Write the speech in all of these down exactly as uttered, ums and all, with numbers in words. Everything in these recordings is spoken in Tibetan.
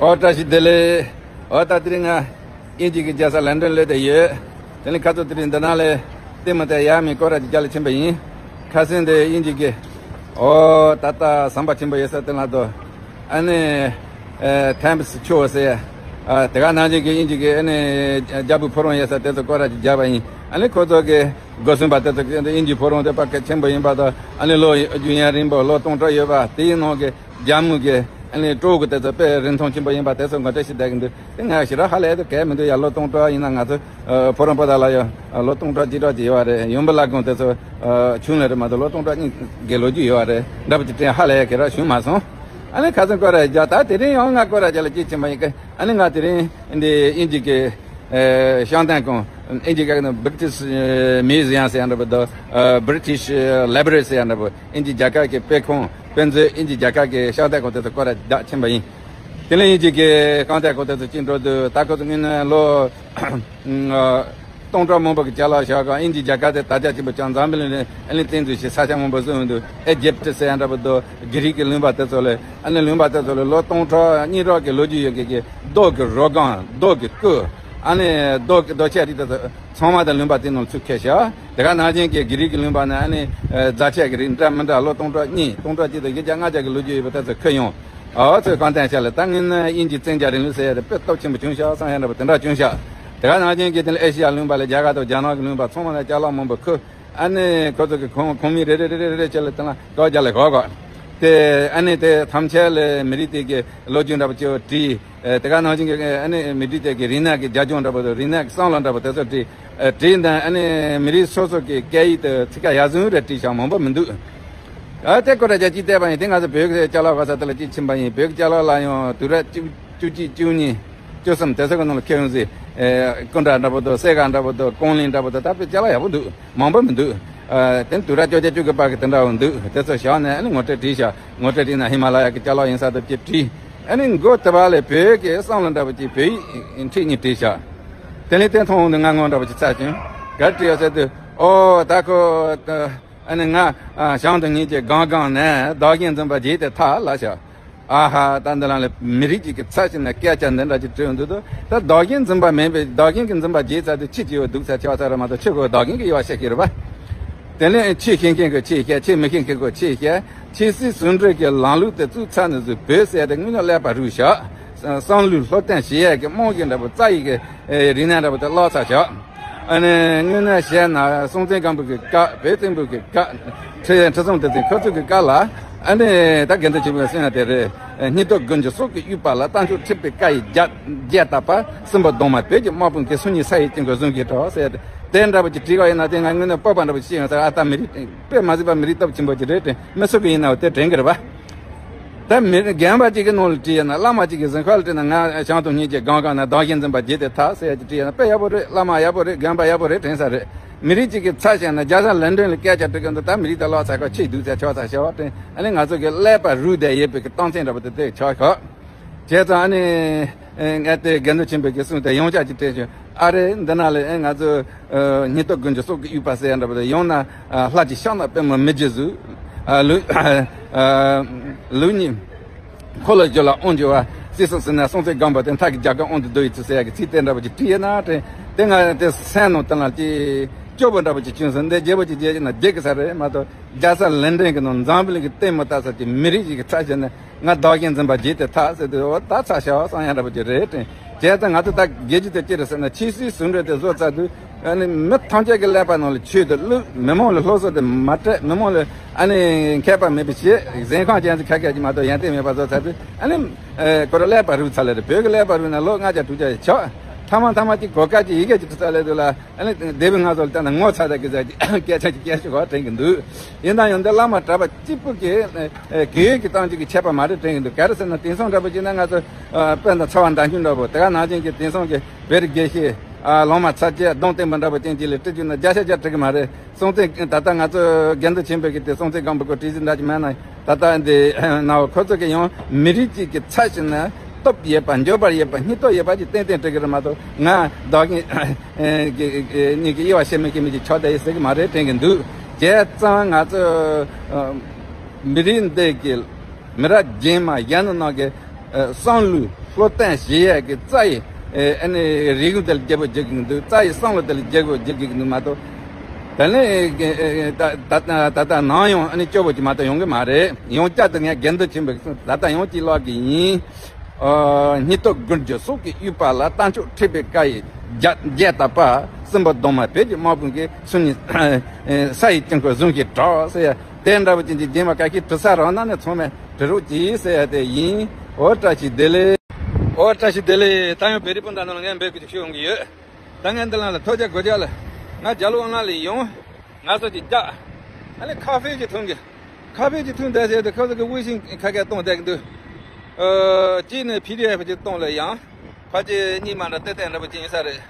ཨོ་བཀྲ་ཤིས་བདེ་ལེགས། ཨོ་ད་དེ་རིང་ང་དབྱིན་ཇི་གི་རྒྱལ་ས་ལན་ཌན་སླེབས་བསྡད་ཡོད། དེ་ནས་ཁ་ཚོ་དེ་རིང་འདི་ནང་ལ་ལྟད་མོ་ལྟ་ཡག་མེད་སྐོར་ར་ཅིག་རྒྱག་ལ་ཕྱིན་པ་ཡིན། ཁ་སང་དེ་དབྱིན་ཇི་གི་ཨོ་ད་ལྟ་ཟམ་པ་ཆེན་པོ་ཡོད་ས་དེ་ལ་དོ། ཨ་ནི་ཨེ་ཐེམ་སི་ཆུ་བོ་ཟེར། ཨ་དེ་ག་ནང་བཞིན་གྱི་དབྱིན་ཇི་གི་ཨ་ནི་རྒྱལ་པོའི་ཕོ་བྲང་ཡོད་ས་དེ་ཚོ་སྐོར་ར་ཅིག་རྒྱག་པ་ཡིན། ཨ་ནི་ཁོ་ཚོ་གི་སྒོ་སྲུང་པ་དེ་ཚོ་གི་དབྱིན་ཇིའི་ཕོ་བྲང་དེ་དཔེ་གལ་ཆེན་པོ་ཡིན་པ་དང་། ཨ་ནི་ལོ་རྒྱུས་ཡུན་རིང་པོ་ལོ་སྟོང་ཕྲག་ཡོད་པ་དེའི་ནང་གི་རྒྱ་མི་གི་ཨ་ནི་སྤྲོ་བོ་དེ་ཚོ་དཔེ་རིན་ཐང་ཆེན་པོ་ཡིན་པ་དེ་ཚོ་ངོ་སྤྲོད་ཞིག་བསྡད་ཀྱི་འདུག་དེ་ང་ཞེ་དྲག་ཧ་ལས་དེ་གལ་མི་འདུག་ཡ། ལོ་སྟོང་ཕྲག་ཡིན་ན་ང་ཚོ་ཨ་ཕོ་བྲང་པོ་ཏ་ལ་ཡང་ལོ་སྟོང་ཕྲག་གཅིག་ཕྲག་ཅིག་ཡོད་པ་རེད། ཡུམ་བུ་བླ་སྒང་དེ་ཚོ་ཨ་ཆུང་ལ་རེད་མ་གཏོགས་ལོ་སྟོང་ཕྲག་གཉིས་གི་ལོ་རྒྱུས་ཡོད་པ་རེད། འདྲ་པོ་ཅིག་དྲན་ཧ་ལས་ཡ་གི་ར་བྱུང་མ་སོང་། ཨ་ནི་ཁ་སང་སྐོར་ར་རྒྱག་ད་དེ་རིང་ཡང་ང་སྐོར་ར་རྒྱག་ལ་སྐྱེས་ཕྱིན་པ་ཡིན་གི། ཨ་ནི་ང་དེ་རིང་འདི་དབྱིན་ཇི་གི་ཨེ་ཤང་ཏན་ཀོང་། དབྱིན་ཇི་ག་ནི་British Museum ཟེར་ཡ་འདྲ་པོ་དང་། ཨ་British Library ཟེར་ཡ་འདྲ་པོ། དབྱིན་ཇི་རྒྱལ་ཁབ་ཀྱི་དཔེ་ཁང་དཔེ་མཛོད། དབྱིན་ཇི་རྒྱལ་ཁབ་ཀྱི་ཤང་ཏན་ཀོང་དེ་ཚོ་སྐོར་ར་རྒྱག་ཕྱིན་པ་ཡིན། དེ་ལ་དབྱིན་ཇི་གི་ཤང་ཏན་ཀོང་དེ་ཚོ་ཅི་འགྲོ་འདུག་ད་ཁོ་ཚོ་དངོས་གནས་ལོ་སྟོང་ཕྲག་མང་པོ་གི་ཅ་ལག་བཞག་ག་དབྱིན་ཇི་རྒྱལ་ཁབ་དེ་དར་ཁྱབ་ཆེན་པོ་ཅང་འཛམ་བུ་གླིང་ལ་ཨ་ནི་བསྟན་འཛིན་ཞིག་ས་ཆ་མང་པོ་བཟུང་འདུག་ཨེ་ཇིབ་ཏི་ཟེར་ཡ་འདྲ་པོ་དང་གྷི་རིག་གི་ལུང་པ་དེ་ཚོ་ལ། ཨ་ནི་ལུང་པ་དེ་ཚོ་ལ་ལོ་སྟོང་ཕྲག་གཉིས་ཕྲག་གི་ལོ་རྒྱུས་ཡོད་མཁན་གྱི་རྡོ་གི་རོ་སྒམ། རྡོ་གི་སྐུ། ཨ་ནི་རྡོ་གི་རྡོ་ཆས་རིགས་དེ་ཚོ་ཚང་མ་དེ་ལུང་པ་དེ་ནང་ཚུར་ཁྱེར་ཤག་དེ་ག་ནང་བཞིན་གྱི་གྷི་རིག་གི་ལུང་པ་ནས་ཨ་ནི་ཨ་རྫ་ཆས་ཀྱི་རིགས་འདྲ་མི་འདྲ་ལོ་སྟོང་ཕྲག་གཉིས་སྟོང་ཕྲག་གཅིག་དང་བཞི་བརྒྱ་ལྔ་བརྒྱ་གི་ལོ་རྒྱུས་ཡོད་པ་དེ་ཚོ་ཁྱེར་ཡོང་། ཨོ་ཚོས་གང་བསྟན་བྱ་ལ་ད་ངན་ན་དབྱིན་ཇི་བཙན་རྒྱལ་རིང་ལུགས་ཟེར་ཡ་དེ་དཔེ་སྟོབས་ཆེན་པོ་བྱུང་ཤག་བསམ་ཡ་འདྲ་པོ་དེ་འདྲ་བྱུང་ཤག་དེ་ག་ནང་བཞིན་གྱི་དེ་ལ་ཨེ་ཤི་ཡ་ལུང་པ་ལ་རྒྱ་གར་དང་རྒྱ་ནག་གི་ལུང་པ་ཚང་མ་ལ་ཅ་ལག་མང་པོ་ཁུར། ཨ་ནི་ཁོ་ཚོ་གི་ཁོང་ཁོང་མི་རེ་རེ་རེ་རེ་རེ་བྱས་ལ་དེ་ལ་ཀའོ་རྒྱ་ལ་གོ་གོ། དེ་ཨ་ནི་དེ་ཐམས་ཅད་ལ་མི་རིགས་དེ་གི་ལོ་རྒྱུས་འདྲ་པོ་ཅིག་བྲིས། ཨེ་དེ་ག་ནང་བཞིན་གྱི་ཨ་ནི་མི་རིགས་དེ་གི་རིག་གནས་ཀྱི་རྒྱབ་ལྗོངས་འདྲ་པོ་དང་རིག་གནས་ཀྱི་བསམ་བློ་འདྲ་པོ་དེ་ཚོ་བྲིས། ཨེ་བྲིས་ནས་ཨ་ནི་མི་རིགས་སོ་སོ་གི་སྐད་ཡིག་དང་ཚིག་ཁ་ཡར་བཟུང་རེ་བྲིས་ཤག་མང་པོ་མི་འདུག་ཨ་དེ་སྐོར་ར་རྒྱ་ཅིག་བལྟས་པ་ཡིན། དེ་ང་ཚོ་བོད་ཀྱི་ཅ་ལག་ག་ས་དེ་ལ་ཅིག་ཕྱིན་པ་ཡིན། བོད་ཀྱི་ཅ་ལག་ལ་ཡང་དུས་རབས་བཅུ་བཅུ་གཅིག་བཅུ་གཉིས་བཅུ་གསུམ་དེ་ཚོ་གི་ནང་ལ་ཁྱེར་ཡོང་ཟིག་ཨེ་སྐུ་འདྲ་འདྲ་པོ་དང་གསེར་ཁ་འདྲ་པོ་དང་རྐང་གླིང་འདྲ་པོ་དང་ད་བོད་ཅ་ལག་ཡག་པོ་འདུག་མང་པོ་མི་འདུག་ཨ་དེ་དུས་རབས་བཅོ་བརྒྱད་བཅུ་དགུ་པ་གི་དེ་འདྲ་བོ་འདུག་དེ་ཚོ་བཞག་ནས་ཨ་ནི་ངོ་སྤྲོད་བྲིས་ཤག་ངོ་སྤྲོད་བྲིས་ན་ཧི་མ་ལ་ཡ་གི་ཅ་ལག་ཡིན་ས་དེ་ཅིག་བྲིས། ཨ་ནི་མགོ་དེ་བ་ལས་བོད་ཀྱི་བསམ་བློ་འདྲ་པོ་ཅིག་བོད་ཡིག་ཁྲིད་གཉིས་བྲིས་ཤག་དེ་ནས་དེ་མཐོང་འོང་དུས་ང་ངོ་འདྲ་པོ་ཅིག་ཚ་བྱུང་། ག་རེ་བྲིས་ཡོད་ཟེར་དུས་ཨོ་ད་ཁོ་ཨ་ནི་ང་ཨ་བྱང་དུ་ཉིད་ཀྱི་སྒང་སྒང་ནས་བདག་གཞན་འཛིན་པ་བརྗེད་དེ་ཐལ་ལབ་ཤག་ཨ་ཧ་ད་འདི་ལ་ལས་མི་རིགས་ཅིག་གི་ཚབ་བྱས་ནས་སྐད་ཆ་འདི་འདྲ་ཅིག་དྲིས་འདུག་ད་བདག་གཞན་འཛིན་པ་མེད་པའི་བདག་གཞན་གྱི་འཛིན་པ་བརྗེད་ཚར་དུས་ཁྱི་ཅིག་ཡོད་སྡུག་ཚ་ཆགས་ཚར་ར་མ་གཏོགས་ཁྱི་གོ་བདག་གཞན་གྱི་དབྱེ་བ་ཤེས་ཀྱི་རེད་པ། དེ་ནས་ཁྱི་ཤེས་མཁན་གྱི་ཁྱི་ཤེས། ཁྱི་མི་ཤེས་མཁན་གྱི་ཁྱི་ཤེས། ཆོས་སྲིད་ཟུང་འབྲེལ་གྱི་ལམ་ལུགས་དེ་བཙུགས་ཚར་ནས་བཟུང་བོད་ཟེར་དེ་དངོས་གནས་ཀླད་པ་རུལ་ཤག་བསམ་བློའི་སློབ་སྟོན་བྱེད་ཡས་ཀྱི་རྨང་གཞི་འདྲ་པོ་རྩ་ཡི་གི་ཨེ་རིག་གནས་འདྲ་པོ་དེ་བརླག་ཚར་ཤག་ཨ་ནི་དངོས་གནས་བཤད་ན་སྲོང་བཙན་སྒམ་པོ་གི་སྐབས། བོད་བཙན་པོ་གི་སྐབས། ཁྲི་ཁྲི་སྲོང་ལྡེ་བཙན་ཁོ་ཚོ་གི་སྐབས་ལ་ཨ་ནི་ད་དགེ་འདུན་ཆོས་འཕེལ་གསུང་ཡ་དེ་རེད། སྙིགས་དུས་དགུན་གྱི་སྲོག་གི་དབྱུག་པ་ལ། རྟ་མཆོག་འཁྲིགས་པའི་བཀའ་ཡི་རྒྱ་རྒྱས་བཏབ་པ། སྲིན་པོ་གདོང་དམར་བོད་ཀྱི་དམག་དཔུང་གི། སུམ་གཉིས་ས་ཡི་དཀྱིལ་འཁོར་བཟུང་གིས་གྲོལ་ཟེར་ཏེ། དེ་འདྲ་པོ་ཅིག་བྲིས་པ་ཡིན་ན་དེ་ང་དངོས་གནས་སྤོབས་པ་འདྲ་པོ་ཅིག་ཡོང་ས། ཨ་ད་མི་རིགས་དཔེ་མ་སྲིད་པ་མི་རིགས་སྟོབས་ཆེན་པོ་ཅིག་རེད་དྲན། མི་སུ་གི་ཡིན་ནའང་དེ་དྲན་གི་རེད་པ། ད་མི་རྒན་པ་ཅིག་གི་ནང་ལ་བྲིས་ཡོད་ན། བླ་མ་ཅིག་གི་གཟིམ་ཁང་ལ་བྲིས་ན། ང་བྱང་དུ་ཉིད་ཀྱི་སྒང་སྒང་ན། བདག་གཞན་འཛིན་པ་བརྗེད་དེ་ཐལ་ཟེར་ཡ་ཅིག་བྲིས་ཡོད་ན་དཔེ་ཡག་པོ་རེད། བླ་མ་ཡག་པོ་རེད། རྒན་པ་ཡག་པོ་རེད་དྲན་ས་རེད། མི་རིགས་ཅིག་གི་ཚབ་བྱས་ན་རྒྱལ་ས་ལན་ཀྲན་ལ་སྐད་ཆ་དྲི་གི་འདུག་ད་མི་རིགས་དེ་བརླག་ཚར་ཁ་ཁྱི་སྡུག་ཚ་ཆགས་ཚར་ཤག་དྲན། ཨ་ནི་ང་ཚོ་གི་ཀླད་པ་རུལ་བསྡད་ཡོད་པའི་གི་རྟགས་མཚན་འདྲ་པོ་དེ་དེ་ཆགས་ཤག་བྱས་ཙང་ཨ་ནི་ཨེ་ངས་དེ་དགེ་འདུན་ཆོས་འཕེལ་གྱི་གསུང་དེ་ཡང་བསྐྱར་ཅིག་དྲན་བྱུང་། ཨ་རེ་འདི་ན་ལས་ཨེ་ང་ཚོ་ཨེ་སྙིགས་དུས་དགུན་གྱི་སྲོག་གི་དབྱུག་པ་ཟེར་ཡ་འདྲ་པོ་དེ། ཡང་ན་ཨ་ལྷ་གཅིག་ཕྱག་ན་པད་མོ་མི་བརྗེད་གཟུགས། ཨ་ལུགས་ཨ་ལུགས་གཉིས་འཁོར་ལོས་སྒྱུར་ལ་དབང་བསྒྱུར་བ། སྲིད་གསུམ་ཟིལ་གནོན་སྲོང་བཙན་སྒམ་པོ་དེ། མཐའ་གི་རྒྱལ་ཁམས་དབང་དུ་བསྡུ་བའི་ཚུལ་ཟེར་ཡ་གི་ཚིག་དེ་འདྲ་པོ་ཅིག་བྲིས་ཡོད་ན་དྲན། དེ་ང་དེ་སེམས་ནང་དེ་ལ་ཅིག་སྐྱོ་པོ་འདྲ་པོ་ཅིག་བྱུང་སོང་། འདི་བརྗེ་པོ་ཅིག་བརྗེ་ན་བརྗེད་གི་ས་རེད་མ་གཏོགས། རྒྱལ་ས་ལན་ཀྲན་གྱི་ནང་འཛམ་བུ་གླིང་གི་ལྟད་མོ་ལྟ་ས་ཀྱི་མི་རིགས་ཤིག་གི་ཚབ་བྱས་ནས་ང་བདག་གཞན་འཛིན་པ་བརྗེད་དེ་ཐལ་ཟེར་དུས། འོ་ད་ཚར་ཤག་བསམ་ཡ་འདྲ་པོ་ཅིག་རེད་དྲན། བྱས་ཙང་ང་ཚོ་ད་དགེ་རྒྱུ་དེ་ཅི་རེད་ཟེར་ན། ཆོས་སྲིད་ཟུང་འབྲེལ་དེ་བཟོ་ཚར་དུས་ཨ་ནི་མི་ཐམས་ཅད་ཀྱི་ཀླད་པ་ནང་ལ་ཆོས་དེ་བླུགས། མི་མང་ལ་སློབ་གསོ་དེ་མ་སྤྲད། མི་མང་ལ་ཨ་ནི་མཁས་པ་མེད་པ་བྱས། གཟན་ཁང་ཅན་ཚོ་ཁ་སྐད་ཅིག་མ་གཏོགས་ཡོན་ཏན་མེད་པ་བཟོ་ཚར་དུས་ཨ་ནི་ཨེ་ཁོ་རང་ཀླད་པ་རུལ་ཚར་ལེ་རེད། བོད་ཀྱི་ཀླད་པ་རུལ་ན་ལོ་ལྔ་བརྒྱ་དྲུག་བརྒྱ་ཡི་ཆགས། ཐ་མ་ཐ་མ་ཅིག་གོ་སྐབས་ཅིག་ཡི་གེ་ཅིག་འབྲི་ཚར་ལེ་དུས་ལ། ཨ་ནི་སྡེ་པའི་ང་ཚོ་ལ་བལྟས་ན་ངོ་ཚ་ད་གི་ཟ་གི་སྐད་ཆ་གི་སྐད་ཤོད་གོ་དྲན་གི་འདུག་ཡིན་ན་ཡང་འདི་བླ་མ་གྲྭ་པ་གཅིག་པུ་གི་ཨེ་གི་ཡོད་ཀྱི་སྟངས་ཅིག་གི་ཆད་པ་མ་རེད་དྲན་གི་འདུག་ག་རེ་ཟེར་ན་དེང་སང་འདྲ་པོ་ཅིག་ན་ང་ཚོ་ཨ་དཔེར་ན་ཚ་བ་མདའ་ཆུང་འདྲ་པོ། དེ་ག་ནང་བཞིན་གྱི་དེང་སང་གི་བེ་རི་དགེ་བཤེས་ཨ་ལོང་མ་ཚ་བཅད་གདོང་བསྟན་པ་འདྲ་པོ་ཅན་ཅིག་ལ་དྲི་རྒྱུ་ན་བརྒྱ་ཆ་བརྒྱ་དྲི་གི་མ་རེད། སྲོང་བཙན་ད་ལྟ་ང་ཚོ་དགེ་འདུན་ཆོས་འཕེལ་གྱི་དེ་སྲོང་བཙན་སྒམ་པོ་སྐོར་བྲིས་ཟིན་འདྲ་ཅིག་མེད་ན། ད་ལྟ་འདི་ནའོ་ཁོ་ཚོ་གི་ཡང་མི་རིགས་གཅིག་གི་ཚབ་བྱས་ན་སྟོབས་ཡོད་པ། འབྱོར་པ་ཡོད་པ། སྙིང་སྟོབས་ཡོད་པ་ཅིག་ཏན་ཏན་སྤྲད་གི་རེད་མ་གཏོགས། ང་བདག་གཞན་གཉིས་ཀྱི་དབྱེ་བ་ཕྱེ་མི་ཤེས་མི་ཅིག་ཆགས་བསྡད་ཡོད་ཟེར་གི་མ་རེད་དྲན་གི་འདུག་བྱས་ཙང་ང་ཚོ་མི་རིགས་འདི་གི་མི་རབས་རྗེས་མ་གཞོན་ནུ་རྣམས་ཀྱི་ བསམ་བློའི་བློ་གཏད་བྱེད་ཡས་ཀྱི་རྩ་ཡི་ཨ་ནི་རིག་གཞུང་དེ་ལ་བརྒྱུད་པ་བརྒྱུད་ཀྱི་འདུག་རྩ་ཡི་བསམ་བློ་དེ་ལ་བརྒྱུད་པ་བརྒྱུད་ཀྱི་འདུག་མ་གཏོགས། ད་ནི་ད་ད་ད་ལྟ་ནམ་ཡང་ཨ་ནི་སྐྱོ་པོ་ཅིག་མ་གཏོགས་ཡོང་གི་མ་རེད། ཡང་བསྐྱར་དུ་ངས་དགེ་འདུན་ཆོས་འཕེལ་གྱི་གསུང་ད་ལྟ་ཡང་གཅིག་ཀློག་གི་ཡིན། ཨོ། སྙིགས་དུས་དགུན་གྱི་སྲོག་གི་དབྱུག་པ་ལ། རྟ་མཆོག་འཁྲིགས་པའི་ཀ་ཡི་རྒྱ་རྒྱ་དག་པ། སྲིན་པོ་གདོང་དམར་བོད་ཀྱི་དམག་དཔུང་གིས། སུ་ནི་ས་ཡི་དཀྱིལ་འཁོར་བཟུང་ཞིང་བསྒྲགས་ཟེར་ཡ་དེ་འདྲ་བོ་ཅན་གྱི་རྗེས་མ་ཁ་ཤས་དྲི་ས་རང་ན་ནས་ཚང་མས་དྲི་རོགས་གྱིས་ཟེར་ཡ་དེ་ཡིན། ཨོ་བཀྲ་ཤིས་བདེ་ལེགས། ཨོ་བཀྲ་ཤིས་བདེ་ལེགས། ད་ཡང་བོད་རིགས་སྤུན་ཟླ་རྣམས་ལ་ངས་འབོད་སྐུལ་ཞུ་ཡོང་གི་ཡོད། ད་ངས་འདི་ལ་ལ་ཐོས་རྒྱ་གོ་རྒྱ་ལ་ང་རྒྱ་ལོ་ཨང་ལ་ཡོང་། ང་ཚོ་གཅིག་རྒྱག་ཨ་ལས་ཁ་ཧྥེ་ཅིག་འཐུང་གི་ཁ་ཧྥེ་ཅིག་འཐུང་བསྡད་ཟེར་དུས་ཁོ་ཚོ་གི་དབུལ་ཞིང་ཁ་སྐད་གཏོང་བསྡད་ཀྱི་འདུག་ཨོ། གཅིག་ནས་པི་ཌི་ཨེཕ་ཅིག་གཏོང་ལ་ཡང་། ཕལ་ཆེར་གཉིས་མ་འདྲ་ཏན་ཏན་འདྲ་པོ་ཅིག་ཡིན་ས་རེད།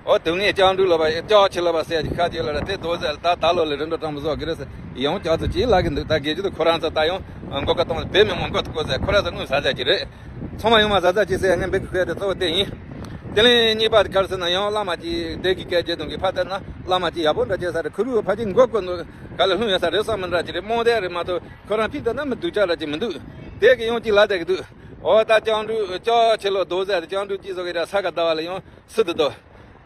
ཨོ་དུ་ངས་ལྕགས་འབྲུག་ལོ་པ་ལྕགས་ཆེ་ལོ་པ་ཟེར་གྱི་ཁ་ཅིག་ལ་ར་དེ་རྡོ་ཟེར་ད་ད་ལོ་ལ་རིམ་གྲོ་སྤྲང་པོ་བཟོ་གི་རེད་ཟེར་ཡང་ལྕགས་ཚོ་ཅིག་ལབ་གི་འདུག་ད་དགེ་རྒྱུ་དུ་ཁོ་རང་ཚོ་ད་ཡང་མགོ་ཁ་གཏོང་ལ་བེད་མི་མང་མགོ་ཐུག་གོ་ཟེར་ཁོ་རང་ཚོ་དངུལ་ཟ་ཟ་གི་རེད། ཚང་མ་ཡོང་མ་ཟ་ཟ་ཅིག་ཟེར་ངས་འབོད་ཀྱི་ཁོས་དེ་གཙོ་བོ་དེ་ཡིན། དེ་ལས་གཉིས་པ་དེ་ག་རེ་ཟེར་ན་ཡང་བླ་མ་ཅིག་སྡེ་དགེ་སྐད་བརྗོད་གཏོང་གི་ཕ་དེ་ན་བླ་མ་ཅིག་ཡག་པོ་འདྲ་བྱས་ས་རེད། ཁུ་རུ་ཕ་ཅིག་མགོ་བསྐོར་འདུག་ག་ལ་ལྷུང་ཡོད་ས་རེད་བསམ་མི་འདྲ་ཅིག་རེད། རྨོངས་དད་རེད་མ་གཏོགས་ཁོ་རང་ཕི་དེ་ན་མི་སྡུག་ཅག་འདྲ་ཅིག་མི་འདུག་དེ་གི་ཡང་ཅིག་ལབ་བསྡད་ཀྱི་འདུག་ཨོ་ད་ལྕགས་འབྲུག་ལྕགས་ཆེ་ལོ་རྡོ་ཟེར་དེ་ལྕགས་འབྲུག་ཅིག་བཟོ་གི་རེད། ས་ག་ཟླ་བ་ལ་ཡང་སི་ཏུ་རྡོ།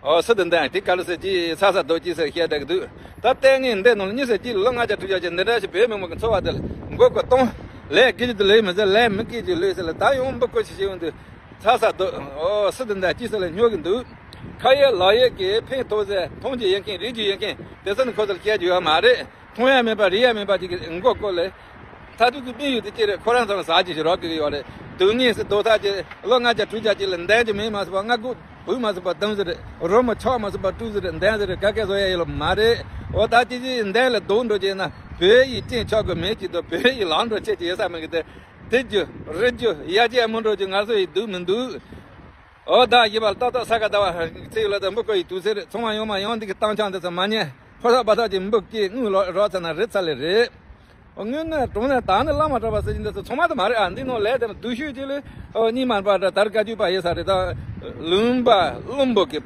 ཨོ་སི་ཏུ་འདན་དེ་ག་ལ་ཟེར་ཅིག་ས་ས་རྡོ་ཅིག་ཟེར་བཤད་བསྡད་ཀྱི་འདུག་ད་ལྟའི་ངས་འདི་ནང་ལ་གཉིས་ཟེར་ཅིག་ལོ་ལྔ་བརྒྱ་དྲུག་བརྒྱ་ཅིག་འདི་འདྲ་ཞིག་བོད་མི་མང་གི་འཚོ་བ་དེ་ལ་མགོ་སྐོར་གཏོང་། ལས་དགེ་རྒྱུ་དེ་ལས་མི་ཟེར་ལས་མི་དགེ་རྒྱུ་ལས་ཟེར་ལ་ད་ཡང་འབུ་བརྐོ་ཞིག་བྱེད་ཡོང་དུས། ས་ས་རྡོ། ཨོ་སི་ཏུ་འདན་ཅིག་ཟེར་ལ་སྨྱོ་གི་འདུག་ཁ་ཡོད་ལག་ཡོད་ཀྱི་ཕན་ཐོགས་ཟེར་མཐོང་རྒྱུ་ཡོད་མཁན་རིག་རྒྱུ་ཡོད་མཁན་དེ་ཚོ་ནི་ཁོ་ཚོར་བཤད་རྒྱུ་ཡོད་མ་རེད། མཐོང་ཡ་མེད་པ་རིག་ཡ་མེད་པ་ཅིག་གི་མགོ་སྐོར་ལས། མཐའ་ཐུག་གི་དམིགས་ཡུལ་དེ་ཅི་རེད། ཁོ་རང་ཚོ་ལ་ཟ་རྒྱུ་ཞིག་རག་གི་ཡོད་རེད། དུས་ངན་སི་རྡོ་ཐག་ཅིག་ལོ་ལྔ་བརྒྱ་དྲུག་བརྒྱ་ཅིག་ལ་འདན་གྱི་མིན་མ་སོང་བ་ལྔ་དགུ་བུ་མ་སོང་བ་བདུན་ཟེར་རེད། རོ་མ་ཆོག་མ་སོང་བ་དྲུག་ཟེར་རེད། འདན་ཟེར་རེད། ག་གེ་བཟོ་ཡ་ཡོད་ལ་མ་རེད། འོ་ད་ཅི་ཅི་འདན་ལ་རྡོ་འགྲོ་རྒྱུ་ན་བོད་ཡིག་ཅན་ཆག་གི་མེད་ཅིག་དང་བོད་ཡིག་ལམ་འགྲོ་ཆེ་ཅིག་ཡོད་ས་མེད་གི་དེ། དེ་རྒྱུ་རི་རྒྱུ་ཡ་གྱལ་མི་འགྲོ་རྒྱུ་ང་ཚོ་ཡི་སྡུག་མི་འདུག་ཨོ་ད་ཡི་བ་ལ་ཏག་ཏག་ས་ག་ཟླ་བ་ཚེ་ཡོད་ལ་ད་འབུ་བརྐོ་ཡི་དུས་ཚོད་རེད། ཚང་མ་ཡོང་མ་ཡོང་འདི་གི་བཏང་ཆང་འདི་ཚོ་མ་ཉན། ཕོ་ཐག་བ་ཐག་ཅིག་འབུ་བརྐོས་དངུལ་ལོ་རོགས་ཚ་ན་རི་ཚ་ལེ་རེད། ཨོ་དངོས་གནས་དྲང་གནས་ད་ནི་བླ་མ་གྲྭ་པ་ཟེར་གྱི་འདི་ཚོ་ཚང་མ་དུ་མ་རེད་ཨ། འདི་ནང་ལས་དེ་སྡུག་ཤོས་ཅིག་ལས་ཨོ་གཉིས་མ་པ་འདྲ་དར་དཀའ་རྒྱུད་པ་ཡོད་ས་རེད། ད་ལུང་པ་བླུན་པོ་གི་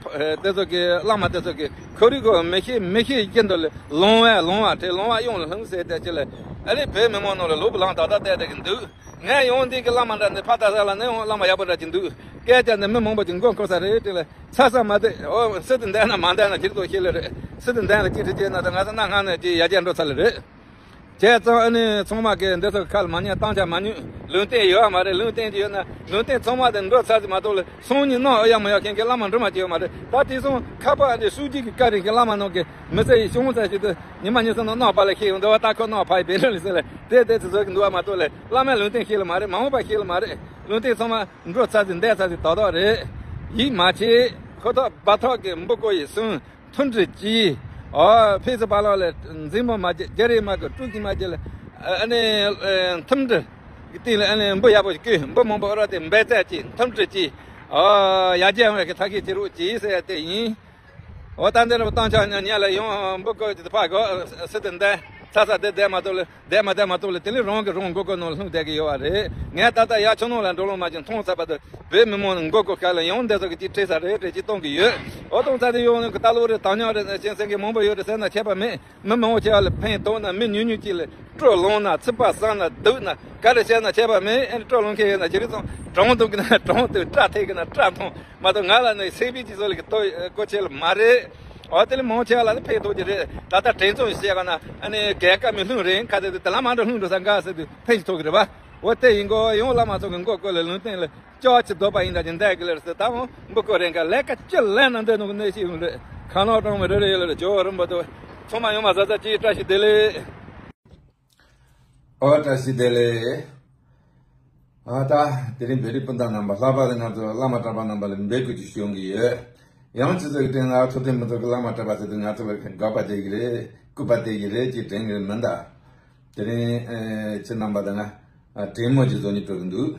དེ་ཚོ་གི་བླ་མ་དེ་ཚོ་གི་ཁོ་རི་ཁོ་མི་ཤེས་མི་ཤེས་ཀྱི་འདི་ལས་ལོང་བས་ལོང་བ་དེ་ལོང་བ་གཡུང་ལ་ལྷུང་ཟེར་དེ་ཅི་ལས་ཨ་རི་བོད་མི་མང་ནང་ལ་ལོ་བུ་ལང་ད་ད་བལྟས་བསྡད་ཀྱི་འདུག་ངས་ཡོང་འདི་གི་བླ་མ་འདྲ་འདི་ཕ་ད་ས་ལ་ནི་ཡང་བླ་མ་ཡག་པོ་འདྲ་ཅིག་འདུག་སྐད་ཆ་འདི་མི་མང་པོ་ཅིག་མགོ་འཁོར་ས་རེད་དེ་ལ་ཚ་ས་མ་བསྡད། ཨོ་སི་ཏུ་འདན་ན་མ་འདན་ན་ཁྱེད་ཚོ་ཤེས་ལེ་རེད། སི་ཏུ་འདན་ལ་ཅིག་ཁྲི་ཅེ་ན་ད་ང་ཚོ་གནའ་སྔ་ནས་ཅིག་ཡ་རྒྱལ་འགྲོ་ཚར་ལེ་རེད། བྱས་ཙང་ཨ་ནི་ཚང་མ་གི་འདི་ཚོ་ཁ་ལ་མ་ཉན་བཏང་ཆ་མ་ཉོན། ལུང་བསྟན་ཡོད་མ་རེད། ལུང་བསྟན་ཅིག་ཡོད་ན་ལུང་བསྟན་ཚང་མ་དེ་འགྲོ་ཚར་ཟིན་མ་གཏོགས་ལ་སང་ཉིན་གནང་ཨ་ཡ་མ་ཡ་མཁན་གྱི་བླ་མ་འགྲོ་མ་ཅིག་ཡོད་མ་རེད། ད་དེ་སང་ཁ་པ་ཨ་ནི་སུ་ཅིག་གི་བཀའ་རིང་གི་བླ་མ་ནང་གི་མི་ཚེ་ཡི་ཤོང་ཚ་ཞིག་ཏུ་ཉི་མ་ཉི་ཤུ་ནང་གནང་པ་ལ་ཤེས་ཡོང་འདི་བ་ད་ཁོ་གནང་ཕ་ཡི་བེ་ར་ལི་ཟེར་ལ་དེ་དེ་ཚོ་ཟོས་གི་འདུག་བ་མ་གཏོགས་ལ་བླ་མའི་ལུང་བསྟན་ཤེས་ལ་མ་རེད། མ་འོངས་པ་ཤེས་ལ་མ་རེད། ལུང་བསྟན་ཚང་མ་འགྲོ་ཚར་ཟིན་འདས་ཚར་ཟིན་དོག་དོག་རེད། ཡིད་མ་ཆེས། ཁོ་ཐག་བ་ཐག་གི་འབུ་བརྐོ་ཡི་སུན། མཐུན་སྒྲིལ་གྱིས། ཨོ་ཕེ་སི་པ་ལག་ལ་འཛིང་མོ་མ་བྱེད། རྒྱ་རིགས་མ་གི་དཀྲུག་གི་མ་བྱེད་ལ། ཨ་ནི་མཐུན་སྒྲིལ་གྱི་སྟེང་ལ་ཨ་ནི་འབུ་ཡག་པོ་ཞིག་བརྐོས། འབུ་མང་པོ་ཨོ་ར་དེ་འབད་རྩལ་གྱིས་མཐུན་སྒྲིལ་གྱིས། ཨོ་ཡར་རྒྱས་ཡོང་བའི་གི་ཐབས་ཤེས་བྱེད་རོགས་གྱིས་ཟེར་ཡ་དེ་ཡིན། ཨོ་ད་འདི་རུ་བཏང་ཆ་ཉ་ཉ་ལ་ཡོང་འབུ་བརྐོས་ཀྱི་ཕ་གོ་སི་ཏུ་འདན་ཚ་ཚ་བསྡད་བསྡད་མ་གཏོགས་ལ་བསྡད་མ་བསྡད་མ་གཏོགས་ལ་དེ་ལས་རང་གི་རང་མགོ་སྐོར་ནང་ལ་ལྷུང་བསྡད་ཀྱི་ཡོད་བ་རེད། ངས་ད་ལྟ་ཡར་ཆུ་ནང་ལ་འགྲོ་ལོང་མ་བྱུང་མཐོང་ཚར་བ་དང་བོད་མི་མང་མགོ་སྐོར་ཁ་ལ་ཡང་འདི་ཚོ་གི་ཅིག་ཁྲིད་ས་རེད་རེད་ཅིག་གཏོང་གི་ཡོད། འོ་གཏོང་ཚར་དེ་ཡོང་ནས་ཀི་ད་ལོ་རེད་དང་ཉག་རེད་ཟེར་ཟེར་མཁན་མང་པོ་ཡོད་རེད་ཟེར་ན་ཁྱད་པར་མེད། མི་མང་པོ་ཆེ་བ་ལ་ཕན་ཐོགས་ན་མི་ཉུང་ཉུང་ཅིག་ལ་སྤྲོ་ལངས་ན་ཚིག་པ་ཟ་ན་སྡུག་ན་ག་རེ་བཤད་ན་ཁྱད་པར་མེད། ཨེ་སྤྲོ་ལངས་མཁན་ཡོད་ན་ཇེ་རིང་སོང་གྲོང་འདུག་གི་ན་གྲོང་འདུག་སྐྲ་ཐེག་གི་ན་སྐྲ་མཐོང་མ་གཏོགས་ང་ལ་ནི་སེ་བི་ཅིག་བཟོ་ལ་གི་ལྟོ་གོ་ཆེ་ལ་མ་རེད། འོ་དེ་ལས་མང་ཆེ་བ་ལ་ནི་ཕན་ཐོགས་ཀྱི་རེད། ད་ལྟ་དྲན་ཚོད་བཤད་ག་ན་ཨ་ནི་རྒྱལ་ཁབ་མི་ལྷུང་རེད་ཁ་དེ་དེ་ལ་མ་འགྲོ་ལྷུང་འགྲོ་ས་འགའ་ཟེར་དུས་ཕན་ཞིག་ཐོགས་ཀྱི་རེད་བ། འོ་དེ་ཡིན་གོ་ཡང་བླ་མ་ཚོ་གི་མགོ་སྐོར་ལ་ལུང་བསྟན་ལ་ལྕགས་ཀྱི་རྡོ་པ་ཡིན་ད་ཅི་འདས་གི་ལེར་ཟེར་ད་འོང་འབུ་བརྐོ་རེ་འགའ་ལས་ཀ་ཅི་ལས་ན་འདོད་ནོ་གི་གནས་ཤིག་ཡོང་རེད། ཁ་ནོར་གྲོང་མི་རེ་རེ་ཡོད་ལ་ཇོ་བོ་རིན་པོ་ཏོ་ཚང་མ་ཡོང་མ་ཟ་ཟ་ཅི་བཀྲ་ཤིས་བདེ་ལེགས། ཨོ་བཀྲ་ཤིས་བདེ་ལེགས། ཨ་ད་དེ་རིང་བོད་རིགས་སྤུན་ཟླ་རྣམ་པ་ལྷག་པར་དུ་ང་ཚོ་བླ་མ་གྲྭ་པ་རྣམ་པ་ལ་འབོད་སྐུལ་ཅིག་ཞུ་ཡོང་གི་ཡོད། ཡང་སྤྱི་ཚོགས་ཀྱི་སྟེང་ལ་ཐུབ་བསྟན་མི་ཚོགས་ཀྱི་བླ་མ་གྲྭ་པ་ཟེར་དུས་ང་ཚོ་ལ་དགག་པ་བྱེད་ཀྱི་རེད་སྐུར་པ་སྟེར་གྱི་རེད་ཅེས་དྲན་གྱི་རེད་མིན་ད། དེ་རིང་ཨེ་ཁྱེད་རྣམ་པ་དང་ང་ཨ་གྲོས་མོལ་ཅིག་བཟོ་སྙིང་བྲོ་གི་འདུག་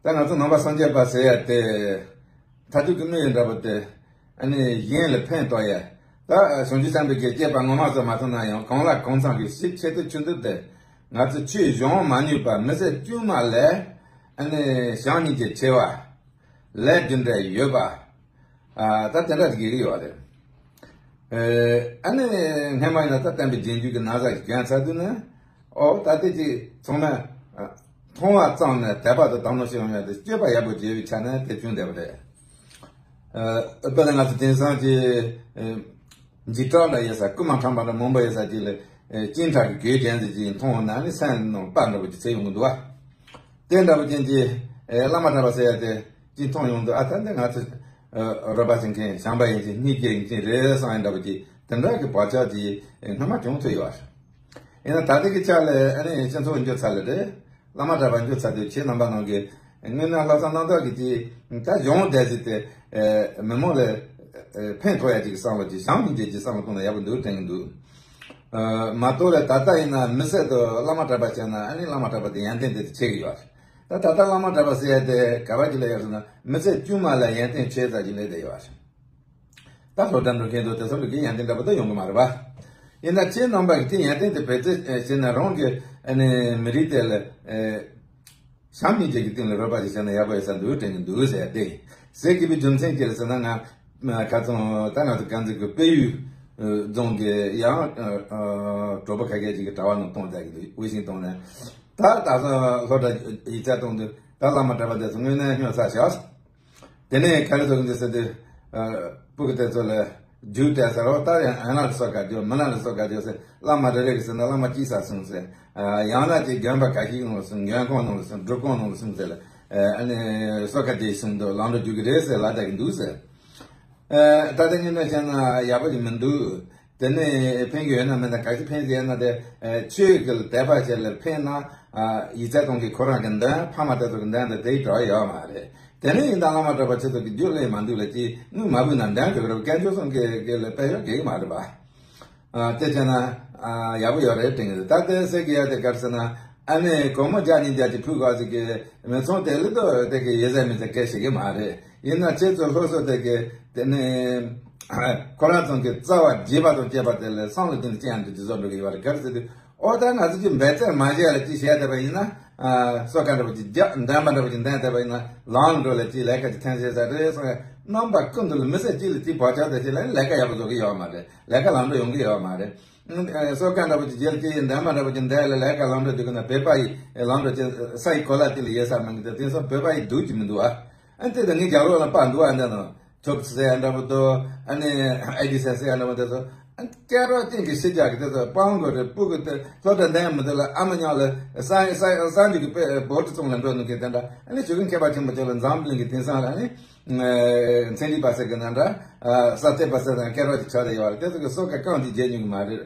ད་ང་ཚོ་ནང་པ་སངས་རྒྱས་པ་ཟེར་ཡ་དེ་མཐར་ཐུག་གི་དམིགས་ཡུལ་འདྲ་པོ་དེ་ཨ་ནི་གཞན་ལ་ཕན་ཐོགས་ཡ། ད་བྱང་ཆུབ་སེམས་དཔའི་གི་བསྐྱེད་པ་ངོ་མ་ཚོ་མ་ཐོན་ན་ཡང་གང་ལ་གང་འཚམ་གྱི་ཞིབ་ཆེད་དུ་ཆུ་འདུག་སྟེ། ང་ཚོ་ཆོས་སྦྱོང་མ་ནུས་པ་མི་ཚེ་དཀྱུས་མ་ལས་ཨ་ནི་བྱམས་སྙིང་རྗེ་ཆེ་བ། ལས་རྒྱུ་འབྲས་ཡོད་པ། ཨ་ད་དེ་འདྲ་ཞིག་ཡོད་ཀྱི་ཡོད་རེད། ཨ་ནི་སྔན་མ་ཡིན་ན་ད་བསྟན་པའི་རྗེས་འཇུག་གི་ན་ཚ་ཞིག་གྱོན་ཚར་དུས་ནི། ཨོ་ད་དེ་ཅིག་ཚང་མས་ མཐོང་བ་ཙམ་ནས་དད་པ་དང་དག་སྣང་སྐྱེ་ཡོང་ཡ་དེ་སྤྱོད་པ་ཡག་པོ་བྱས་པའི་ཆ་ནས་དེ་བྱུང་བསྡད་པ་རེད། ཨ་དཔེར་ན་ང་ཚོ་དེང་སང་གི་ཨ་འཇིགས་སྐྲག་འདྲ་ཡོད་ས། རྐུན་མ་ཁྲམ་པ་འདྲ་མང་པོ་ཡོད་ས་ཅིག་ལ་ཨ་སྤྱན་ཁྲ་གི་གོས་གྱོན་ཟེར་གྱི་མཐོང་ན་ནི་སེམས་ནང་དཔའ་འདྲ་པོ་ཅིག་ཚོར་ཡོང་གི་འདུག་བ། དེ་འདྲ་པོ་ཅན་གྱི་ཨ་བླ་མ་གྲྭ་པ་ཟེར་ཡ་དེ་ཅིག་མཐོང་ཡོང་དུས། ཨ་ད་འདི་ང་ཚོ་ཨ་རོགས་པ་བྱེད་མཁན་བྱམས་པ་ཡིན་གྱི་སྙིང་རྗེ་ཡིན་གྱི་རེད་བསམ་ཡ་འདྲ་པོ་ཅིག་དེ་འདྲ་གི་བག་ཆགས་ཅིག་ཨ་སྔོན་མ་བྱུང་ཐུབ་ཡོད་རེད། ཡིན་ན་ད་ལྟ་གི་ཆ་ལ་ཨ་ནི་སྤྱི་ཚོགས་འགྱུར་ཚར་ལེ་རེད། བླ་མ་གྲྭ་པ་འགྱུར་ཚར་དུས་ཁྱེད་རྣམ་པ་ནང་གི་དངོས་གནས་ལྷག་བསམ་རྣམ་དག་གི་ཅིག་ད་གཞུང་དེ་ཟིག་དེ་ཨ་མི་མང་ལ་ཨ་ཕན་ཐོགས་ཡ་ཅིག་གི་བསམ་བློ་ཅིག་བྱམས་སྙིང་རྗེ་ཅིག་བསམ་བློ་གཏོང་ན་ཡག་པོ་འདུག་དྲན་གི་འདུག་ཨ་མ་གཏོགས་ལ་ད་ལྟ་ཡིན་ན་མི་སེར་དུ་བླ་མ་གྲྭ་པ་བྱས་ན་ཨ་ནི་བླ་མ་གྲྭ་པ་དེ་ཡོན་ཏན་དེ་དེ་ཆེ་གི་ཡོད་རེད། ད་ད་ལྟ་བླ་མ་གྲྭ་པ་ཟེར་ཡ་དེ་ག་བ་ཅིག་ལ་ཡོད་ཟེར་ན། མི་ཚེ་དཀྱུས་མ་ལ་ཡོན་ཏན་ཆེ་ཙམ་ཅིག་ལས་བསྡད་ཡོད་རེད། ད་སློབ་གྲྭ་འགྲོ་མཁན་དང་དེ་ཚོ་ལ་གི་ཡོན་ཏན་འདྲ་པོ་ད་ཡོང་གི་མ་རེད་པ། ཡིན་ན་ཁྱེད་རྣམ་པ་གི་དེ་ཡོན་ཏན་དེ་བེད་སྤྱོད་བྱས་ན་རང་གི་ཨ་ནི་མི་རིགས་དེ་ལ་ཨ་བྱམས་སྙིང་རྗེ་གི་སྟེང་ལ་རོགས་པ་ཞིག་བྱས་ན་ཡག་པོ་ཡོད་ས་འདུག་དྲན་གི་འདུག་ཟེར་ཏེ། ཟེར་གི་པའི་རྒྱུ་མཚན་ཅི་རེད་ཟེར་ན། ང་ཁ་སང་ད་ང་ཚོ་དཀར་མཛེས་ཀྱི་དཔལ་ཡུལ་རྫོང་གི་ཡང་གྲོགས་པོ་ཁ་ཤས་ཅིག་གི་དྲ་བ་ནང་གཏོང་བསྡད་གི་འདུག་དབྱི་ཞིང་གཏོང་ནས། ད་ད་སློབ་གྲྭ་ཡིག་ཚད་གཏོང་དུས་ད་བླ་མ་གྲྭ་པ་དེ་ཚོ་དངོས་གནས་སྨྱོ་ས་བཞག་དེ་ནས་ག་རེ་ཟེར་གི་འདུག་ཟེར་དུས། ཨ་སྤུ་གུ་དེ་ཚོ་ལ་རྒྱུགས་སྤྲད་ཟེར་རོ། ད་ཡང་ཨ་ན་ལ་སོ་ག་རྒྱུགས། མི་ན་ལ་སོ་ག་རྒྱུགས་ཟེར། བླ་མ་རེ་རེ་གི་ཟེར་ན་བླ་མ་གཅིག་ས་གསུངས་ཟེར། ཨ་ཡང་ན་ཅིག་དགོན་པ་ག་ཞིག་ནང་གསུངས། མགོན་ཁང་ནང་ལ་གསུངས། སྒྲུབ་ཁང་ནང་ལ་གསུངས་ཟེར་ལ། ཨ་ནི་སོ་ག་དེ་གསུངས་འདུག་ལམ་འགྲོ་རྒྱུགས་གི་རེད་ཟེར་ལབ་བསྡད་གི་འདུག་ཟེར། ཨ་ད་ལྟ་ཉིན་ནས་བཤད་ན་ཡག་པོ་ཞིག་མི་འདུག་དེ་ནས་ཕན་གྱི་ཡོད་ན་མེད་ན། ག་ཅི་ཕན་གྱི་ཡོད་ན་དེ་ཨ་ཆོས་ཀྱི་དད་པ་བྱས་ལ་ཕན་ན། ཨ་ཡིག་ཚད་གཏོང་གི་ཁོ་རང་གི་འདོན། ཕ་མ་དེ་ཚོ་གི་འདོན་དེ་དེའི་གྲོགས་ཡོད་མ་རེད། དེ་ནས་ཡིན་ད་བླ་མ་གྲྭ་པ་ཁྱེད་ཚོ་གི་རྒྱུ་ལས་མ་འདུག་ལ་ཅིག་དངུལ་མ་བུད་ན་འདོན་དགོས་རེད། དཀོན་མཆོག་གསུམ་གི་གི་ལ་དཔལ་ཡོན་གེགས་མ་རེད་པ། ཨ་དེ་བྱས་ན་ཨ་ཡག་པོ་ཡོད་རེད་དྲན་གི་འདུག་ད་དེ་ཟེར་གི་ཡ་དེ་ག་རེ་ཟེར་ན། ཨ་ནི་སྒོར་མོ་བརྒྱ་ཉིས་བརྒྱ་ཅིག་ཕུལ་དགོས་ཟེར་གི་མི་ཚང་དེ་ལ་དོ་དེ་གི་ཡེ་ཟ་མི་ཟ་སྐད་ཤེས་གི་མ་རེད། ཡིན་ན་ཁྱེད་ཚོ་སློབ་གསོ་དེ་གི་དེ་ནི་ཁོ་རང་ཚང་གི་རྩ་བ་རྒྱས་པ་དང་བཅས་པ་དེ་ལ་བསམ་བློ་དེ་འདི་ཅི་ཡང་འདི་ཅི་བཟོ་འགྲོ་གི་ཡོད་རེད། ག་རེ་ཟེར་དུས། ཨོ་ད་ང་ཚོ་ཅིག་འབད་བརྩོན་མ་བྱས་ལ་ཅིག་བྱས་བསྡད་པ་ཡིན་ན། ཨ་སོ་ག་འདྲ་པོ་ཅིག་རྒྱག་འདོན་པ་འདྲ་པོ་ཅིག་འདོན་བསྡད་པ་ཡིན་ན་ལམ་འགྲོ་ལ་ཅིག་ལས་ཀ་ཅིག་ཐོན་ཤེས་ས་རེད་བསམ་ཡ་རྣམ་པ་ཀུན་ཏུ་ལ་མི་ཚེ་གཅིག་ལ་ཅིག་བག་ཆགས་དེ་ཅིག་ལ་ལས་ཀ་ཡག་པོ་བཟོ་གི་ཡོད་མ་རེད། ལས་ཀ་ལམ་འགྲོ་ཡོང་གི་ཡོད་མ་རེད། ཨ་སོ་ག་འདྲ་པོ་ཅིག་རྒྱལ་སྐྱེས་ཡིན་འདོན་པ་འདྲ་པོ་ཅིག་འདོན་ལ་ལས་ཀ་ལམ་འགྲོ་འདུག་གི་ན་བོད་པ་ཡི་ལམ་འགྲོ་ཅིག་ས་ཡི་གོ་ལ་དེ་ལ་ཡོད་ས་མིན་གི། དེ་དེང་སང་བོད་པ་ཡི་སྡུག་ཅིག་མི་འདུག་ཨ། ཨ་དེ་ད་ངས་རྒྱག་རོགས་ལ་པ་འདུག་ཨ་འདྲ་ནོ། ཐོབ་ཟེར་ཡ་འདྲ་པོ་དང་། ཨ་ནི་ཨེ་ཌི་སན་ཟེར་ཡ་འདྲ་པོ་དེ་ཚོ། ཨ་སྐད་རོགས་ཅན་གྱི་ཤི་རྒྱག་གི་དེ་ཚོ་སྤང་དགོས་རེད། སྤུ་གུ་དེ་སློབ་གྲྭ་འདོན་མི་འདུག་ལ་ཨ་མ་ཉག་ལ་ས་ས་ས་འཇུག་གི་དཔེ་བོད་ཀྱི་ཚོང་ལ་འགྲོ་ནུས་མཁན་དེ་འདྲ། ཨ་ནི་ཆོས་ཀྱི་མཁས་པ་ཆེན་པོ་ཚོ་ལ་འཛམ་གླིང་གི་དེང་སང་ལ་ཨ་ནི་ཚན་རིག་པ་ཟེར་གི་ན་འདྲ། ས་ཐེབས་པ་ཟེར་ན་སྐད་རོགས་ཀྱི་ཆ་རེ་ཡོད་རེད། དེ་ཚོ་གི་སོ་ག་རྐང་གཅིག་བརྗེད་ཉུག་གི་མ་རེད།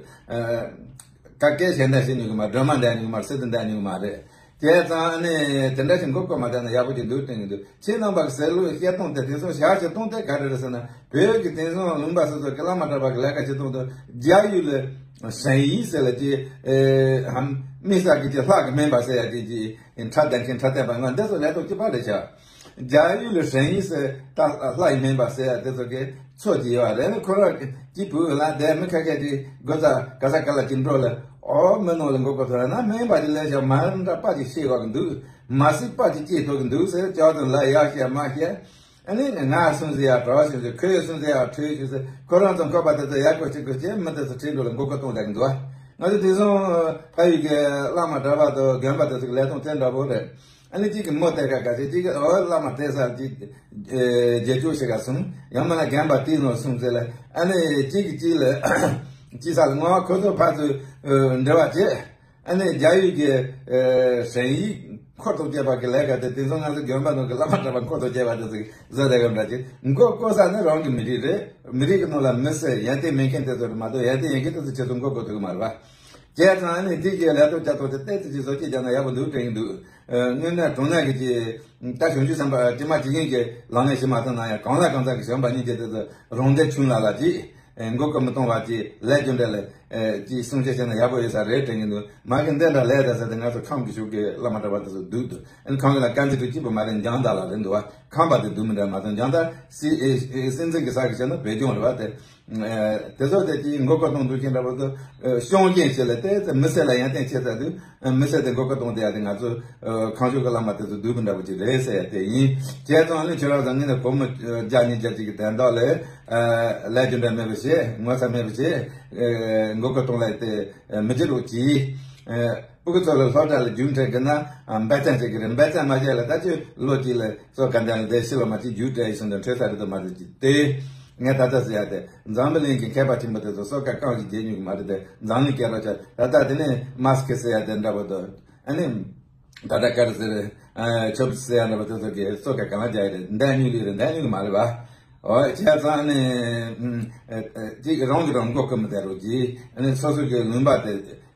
ཀ་སྐད་གཞན་དག་བཤད་ཉུག་གི་མ་རེད། སྒྲོལ་མ་འདོན་ཉུག་གི་མ་རེད། སྲིད་དུ་འདོན་ཉུག་གི་མ་རེད། བྱས་ཙང་ཨ་ནི་དེ་འདྲ་ཞིག་མགོ་སྐོར་མ་བཏང་ན་ཡག་པོ་ཅིག་འདུག་དྲན་གྱི་འདུག་ཁྱེད་རྣམ་པ་གི་ཟེར་ལུགས་བཤད་སྟངས་དེ་དེང་སང་ཞག་ཅིག་སྟངས་དེ་ག་རེ་རེད་ཟེར་ན། བོད་ཀྱི་དེང་སང་ལུང་པ་སོ་སོ་གི་བླ་མ་གྲྭ་པ་གི་ལས་ཀ་བྱེད་སྟངས་དང་རྒྱ་ཡུལ་ལ་ཧྲན་ཡིན་ཟེར་ལ་ཅིག་ཨེ་ཧམ་དམིགས་བསལ་གྱི་ཅིག་ལྷག་གི་སྨན་པ་ཟེར་ཡ་ཅིག་ཅིག་ཁྲ་ལྡན་མཁན་ཁྲ་ལྡན་པ་ང་འདི་ཚོ་ལས་ཐོག་གཅིག་པ་རེད་ཤག་རྒྱ་ཡུལ་ལ་ཧྲན་ཡིན་ཟེར་ད་ལྷ་ཡི་སྨན་པ་ཟེར་ཡ་དེ་ཚོ་གི་ཚོད་ཀྱི་ཡོད་རེད། ཁོ་རང་གི་བུ་ལ་དེ་མི་ཁ་ཁ་ཅིག་སྒོ་ས་ག་ས་ག་ལ་ཅིག་འགྲོ་ལ་ཨོ་མི་ནང་ལ་མགོ་སྐོར་ཐོན་ན་སྨན་པ་ཅིག་ལས་ཤག་མ་འདྲ་པ་ཅིག་ཤེས་བ་གི་འདུག་མ་སྲིད་པ་ཅིག་སྐྱེས་ཐུབ་གི་འདུག་ཟེར། ཅག་ཚོ་ལ་ཡག་ཤེས་མ་ཤེས། ཨ་ནི་ང་སུན་ཟེར་ཡ་གྲྭ་བ་སུན་ཟེར། ཁོས་སུན་ཟེར་ཡ་ཁྲོས་ཤིག་ཟེར། ཁོ་རང་ཚོ་འཁོར་པ་དེ་ཚོ་ཡག་པོ་ཅིག་གི་ཅེས་མི་དེ་ཚོ་ཁྲིད་འགྲོ་ལ་མགོ་སྐོར་གཏོང་བསྡད་གི་འདུག་ང་ཚོ་དེང་སང་ཕ་ཡུལ་གྱི་བླ་མ་གྲྭ་པ་དང་དགོན་པ་དེ་ཚོ་གི་ལས་སྟངས་དེ་འདྲ་པོ་རེད། ཨ་ནི་གཅིག་གིས་མོ་སྟེར་ཁ་ཁ་ཟེར། གཅིག་གིས་ཨོ་བླ་མ་སྟེར་ས་ཅིག་རྗེས་ཕྱོགས་ཤིག་ག་སོང་། ཡང་མིན་ན་རྒན་པ་དེའི་ནང་སོང་ཟེར་ལ། ཨ་ནི་གཅིག་གིས་གཅིག་ལ་གཅིག་ས་ལ་ངོ་ཁོ་ཚོ་ཕར་ཚུར་འབྲེལ་བ་བྱེད། ཨ་ནི་རྒྱ་ཡུལ་གྱི་ཧྲན་ཡིག་འཁོར་དང་བཅས་པ་གི་ལས་ཀ་དེ་དེང་སང་ང་ཚོ་དགོན་པ་ནང་གི་བླ་མ་གྲྭ་པ་འཁོར་དང་བཅས་པ་དེ་ཚོ་གིས་བཟོ་བསྡད་གི་འདྲ་ཅིག་མགོ་སྐོར་ས་ནི་རང་གི་མི་རིགས་རེད། མི་རིགས་ཀྱི་ནང་ལ་མི་སེར་ཡོན་ཏན་མེད་མཁན་དེ་ཚོ་རེད་མ་གཏོགས་ཡོན་ཏན་ཡོད་མཁན་དེ་ཚོ་ཁྱེད་ཚོ་མགོ་སྐོར་ཐུབ་གི་མ་རེད་པ། བྱས་ཙང་ཨ་ནི་དེ་གི་ལས་ཐོག་བྱ་ཐོག་དེ་ཏོག་ཙམ་ཅིག་བཟོ་བཅོས་བརྒྱབ་ན་ཡག་པོ་འདུག་དྲན་གྱི་འདུག་དངོས་གནས་དྲང་གནས་ཀྱི་ཅིག་ད་བྱང་ཆུབ་སེམས་དཔའ་དྲི་མ་ཇི་སྙེད་ཀྱི་ལག་ལེན་བྱེད་མ་ཐུབ་ན་ཡང་གང་ལ་གང་འཚམ་གྱི་བྱམས་པ་སྙིང་རྗེ་དེ་ཚོ་རང་སྡེ་ཆུང་ལ་ལ་ཅིག་མགོ་སྐོར་མི་གཏོང་བ་ཅིག་ལས་རྒྱུ་འབྲས་ལ་ཅིག་སྲུང་བྱ་བྱས་ན་ཡག་པོ་ཡོད་ས་རེད་དྲན་གྱི་འདུག་མ་གི་འདི་འདྲ་ལས་ད་ཟེར་ཏེ་ང་ཚོ་ཁམས་ཀྱི་ཕྱོགས་ཀྱི་བླ་མ་གྲྭ་པ་དེ་ཚོ་སྡུག་འདུག་ཨ་ནི་ཁམས་ལ་དཀར་མཛེས་གྲུ་གཅིག་པུ་མ་རེད། འཇང་དར་ལ་རེད་འདུག་བ། ཁམས་པ་དེ་སྡུག་མི་འདྲ་མ་གཏོགས་འཇང་དར་སྲིད་སྲིད་འཛིན་གྱི་ས་གི་བྱས་ན་བོད་ལྗོངས་རེད་བ། དེ་དེ་ཚོ་དེ་ཅིག་མགོ་སྐོར་གཏོང་འདུག་ཁྱེད་འདྲ་པོ་ཚོ་ཤོང་རྐྱེན་བྱེད་ལ་དེ་ཚོ་མི་སེར་ལ་ཡོན་ཏན་ཆེ་ཚ་དུས་མི་སེར་དེ་མགོ་སྐོར་གཏོང་དེ་ཡ་དེ་ང་ཚོ་ཁམས་ཕྱོགས་ཀྱི་བླ་མ་དེ་ཚོ་སྡུག་པོ་འདྲ་པོ་ཅིག་རེད་ཟེར་ཡ་དེ་ཡིན། བྱས་ཙང་ནི་ཁྱོད་རང་ཚོ་ངས་ནི་སྒོར་མོ་བརྒྱ་ཉིས་བརྒྱ་ཅིག་གི་དན་རྟགས་ལས་ལས་རྒྱུ་འབྲས་མེད་པ་བྱས། ངོ་ཚ་མེད་པ་བྱས། མགོ་སྐོར་གཏོང་ལ་དེ་མི་བྱེད་རོགས་གྱིས། ཕྲུ་གུ་ཚོ་ལ་སློབ་གྲྭ་ལ་རྒྱུགས་སྤྲད་དགོས་ན་འབད་བརྩོན་བྱེད་ཀྱི་རེད། འབད་བརྩོན་མ་བྱས་ལ་ད་ཁྱོད་ལོ་གཅིག་ལ་སོ་ག་འདྲ་ལ་བསྡད་ཤི་ལོ་མ་གཅིག་རྒྱུགས་སྤྲད་ཡིན་སོང་དུས་འཕྲོད་ས་རེད་དུ་མ་རེད་ཀྱི་དེ། ངས་ད་ལྟ་ཟེར་ཡ་དེ་འཛམ་བུ་གླིང་གི་མཁས་པ་ཆེན་པོ་དེ་ཚོ་སོ་ག་རྐང་གཅིག་བརྗེ་མྱོང་གི་མ་རེད་དེ། འཛམ་གླིང་སྐད་རོགས་ཆ་ད་ལྟ་དེ་ནས་མཱ་སི་ཀི་ཟེར་ཡ་དེ་འདྲ་པོ་དང་། ཨ་ནི། ད་ལྟ་ག་རེ་ཟེར། ཆོབ་ཟེར་ཡ་འདྲ་པོ་དེ་ཚོ་གིས་སོ་ག་གང་ལ་རྒྱག་ཡ་རེད། འདས་མྱོང་ལུགས་རེད། འདས་མྱོང་གི་མ་རེད་པ། འོ་བྱས་ཙང་ནི། ཅིག་རང་གིས་རང་མགོ་སྐོར་མི་བསྡད་རོགས་གྱིས། ཨ་ནི་སོ་སོ་གི་ལུང་པ་དེ་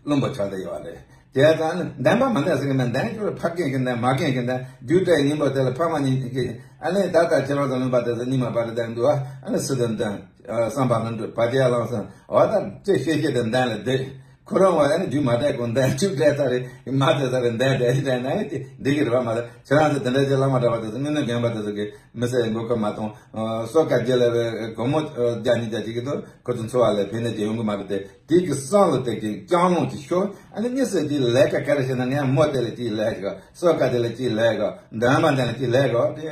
བླུན་པོ་ཆགས་བསྡད་ཡོད་རེད། བྱས་ཙང་ནི་འདས་པ་མ་འདས་ཟེར་གི་མེད། འདས་ཁྱོད་ཕ་རྒན་གྱི་འདས་མ་རྒན་གྱི་འདས་རྒྱུགས་སྤྲད་ཉིན་པོ་དེ་ལ་ཕ་མ་གཉིས་ཀྱི་ཨ་ནི་ད་ལྟ་ཁྱེད་རང་ཚོ་ལུང་པ་དེ་ཚོ་གཉིད་མ་པ་རེད་བསྡད་འདུག་ཨ་ནི་སི་ཏུ་འདོན་བསམ་པ་ལ་འགྲོ་བ་རྒྱལ་ལང་སོང་། འོ་ད་ཅི་ཤེས་ཤེས་དེ་འདས་ལ་བསྡད། ཁོ་རང་བ་ཡང་རྒྱུ་མ་བསྡད་གོང་བསྡད་ཆུ་བསྡད་ས་རེད། མ་བསྡད་ས་རེད། བསྡད་བསྡད་ཞིག་བསྡད་ན་ཡང་དེ་འགྲིག་གི་རེད་བ། མ་ད་ཁྱེད་རང་ཚོ་དེ་འདྲ་ཅིག་བླ་མ་གྲྭ་པ་དེ་ཚོ་མི་ནུ་རྒན་པ་དེ་ཚོ་གི་མི་ཚེ་མགོ་སྐོར་མ་གཏོང་། སོ་ག་རྒྱུ་ལ་བའི་སྒོར་མོ་བརྒྱ་ཉིས་བརྒྱ་ཅིག་གི་ཐོག་ཁོ་ཚོ་འཚོ་བ་ལ་ཕན་ནུས་ཅིག་ཡོང་གི་མ་རེད་དེ། དེ་གི་སང་ལ་དེ་གི་སྐྱང་ལོང་ཅིག་ཤོར། ཨ་ནི་གཉིས་སུ་དེ་ལས་ཀ་ག་རེ་བྱས་ན་ངས་མོ་དེ་ལ་ཅིག་ལས་གོ། སོ་ག་དེ་ལ་ཅིག་ལས་གོ། འདོན་མ་འདོན་ལ་ཅིག་ལས་གོ། དེ་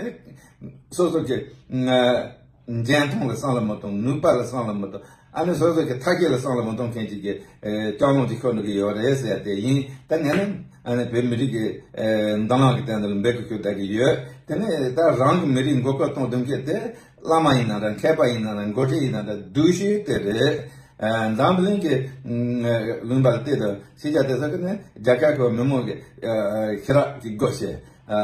སོ་སོ་གི་འཇོན་ཐང་ལ་བསམ་བློ་མ་གཏོང་། ནུས་པ་ལ་བསམ་བློ་མ་གཏོང་། ཨ་ནི་སོ་སོ་གི་ཐབས་ཤེས་ལ་བསམ་བློ་མ་གཏོང་མཁན་ཅིག་གི་ཨེ་སྐྱོ་སྣང་ཅིག་ཤོར་འགྲོ་གི་ཡོད་རེད་ཟེར་ཡ་དེ་ཡིན། ད་ངས་ནི་ཨ་ནི་བོད་མི་རིགས་ཀྱི་ཨེ་མདུན་ལམ་གྱི་སྟེང་དུ་འབད་དགོས་ཁུལ་བསྡད་ཀྱི་ཡོད། དེ་ནས་ད་རང་གི་མི་རིགས་མགོ་སྐོར་གཏོང་སྡོད་མཁན་དེ་བླ་མ་ཡིན་ན་ར་མཁས་པ་ཡིན་ན་ར་འགོ་ཁྲིད་ཡིན་ན་ར་སྡུག་ཤོས་དེ་རེད། ཨ་འཛམ་བུ་གླིང་གི་ཨ་ལུང་པ་ལ་བལྟས་དང་ཤེས་བྱ་དེ་ཚོ་གི་ནི་རྒྱ་གར་གི་མི་མང་གི་ཨ་ཤེས་རབ་ཀྱི་སྒོ་ཕྱེ། ཨ་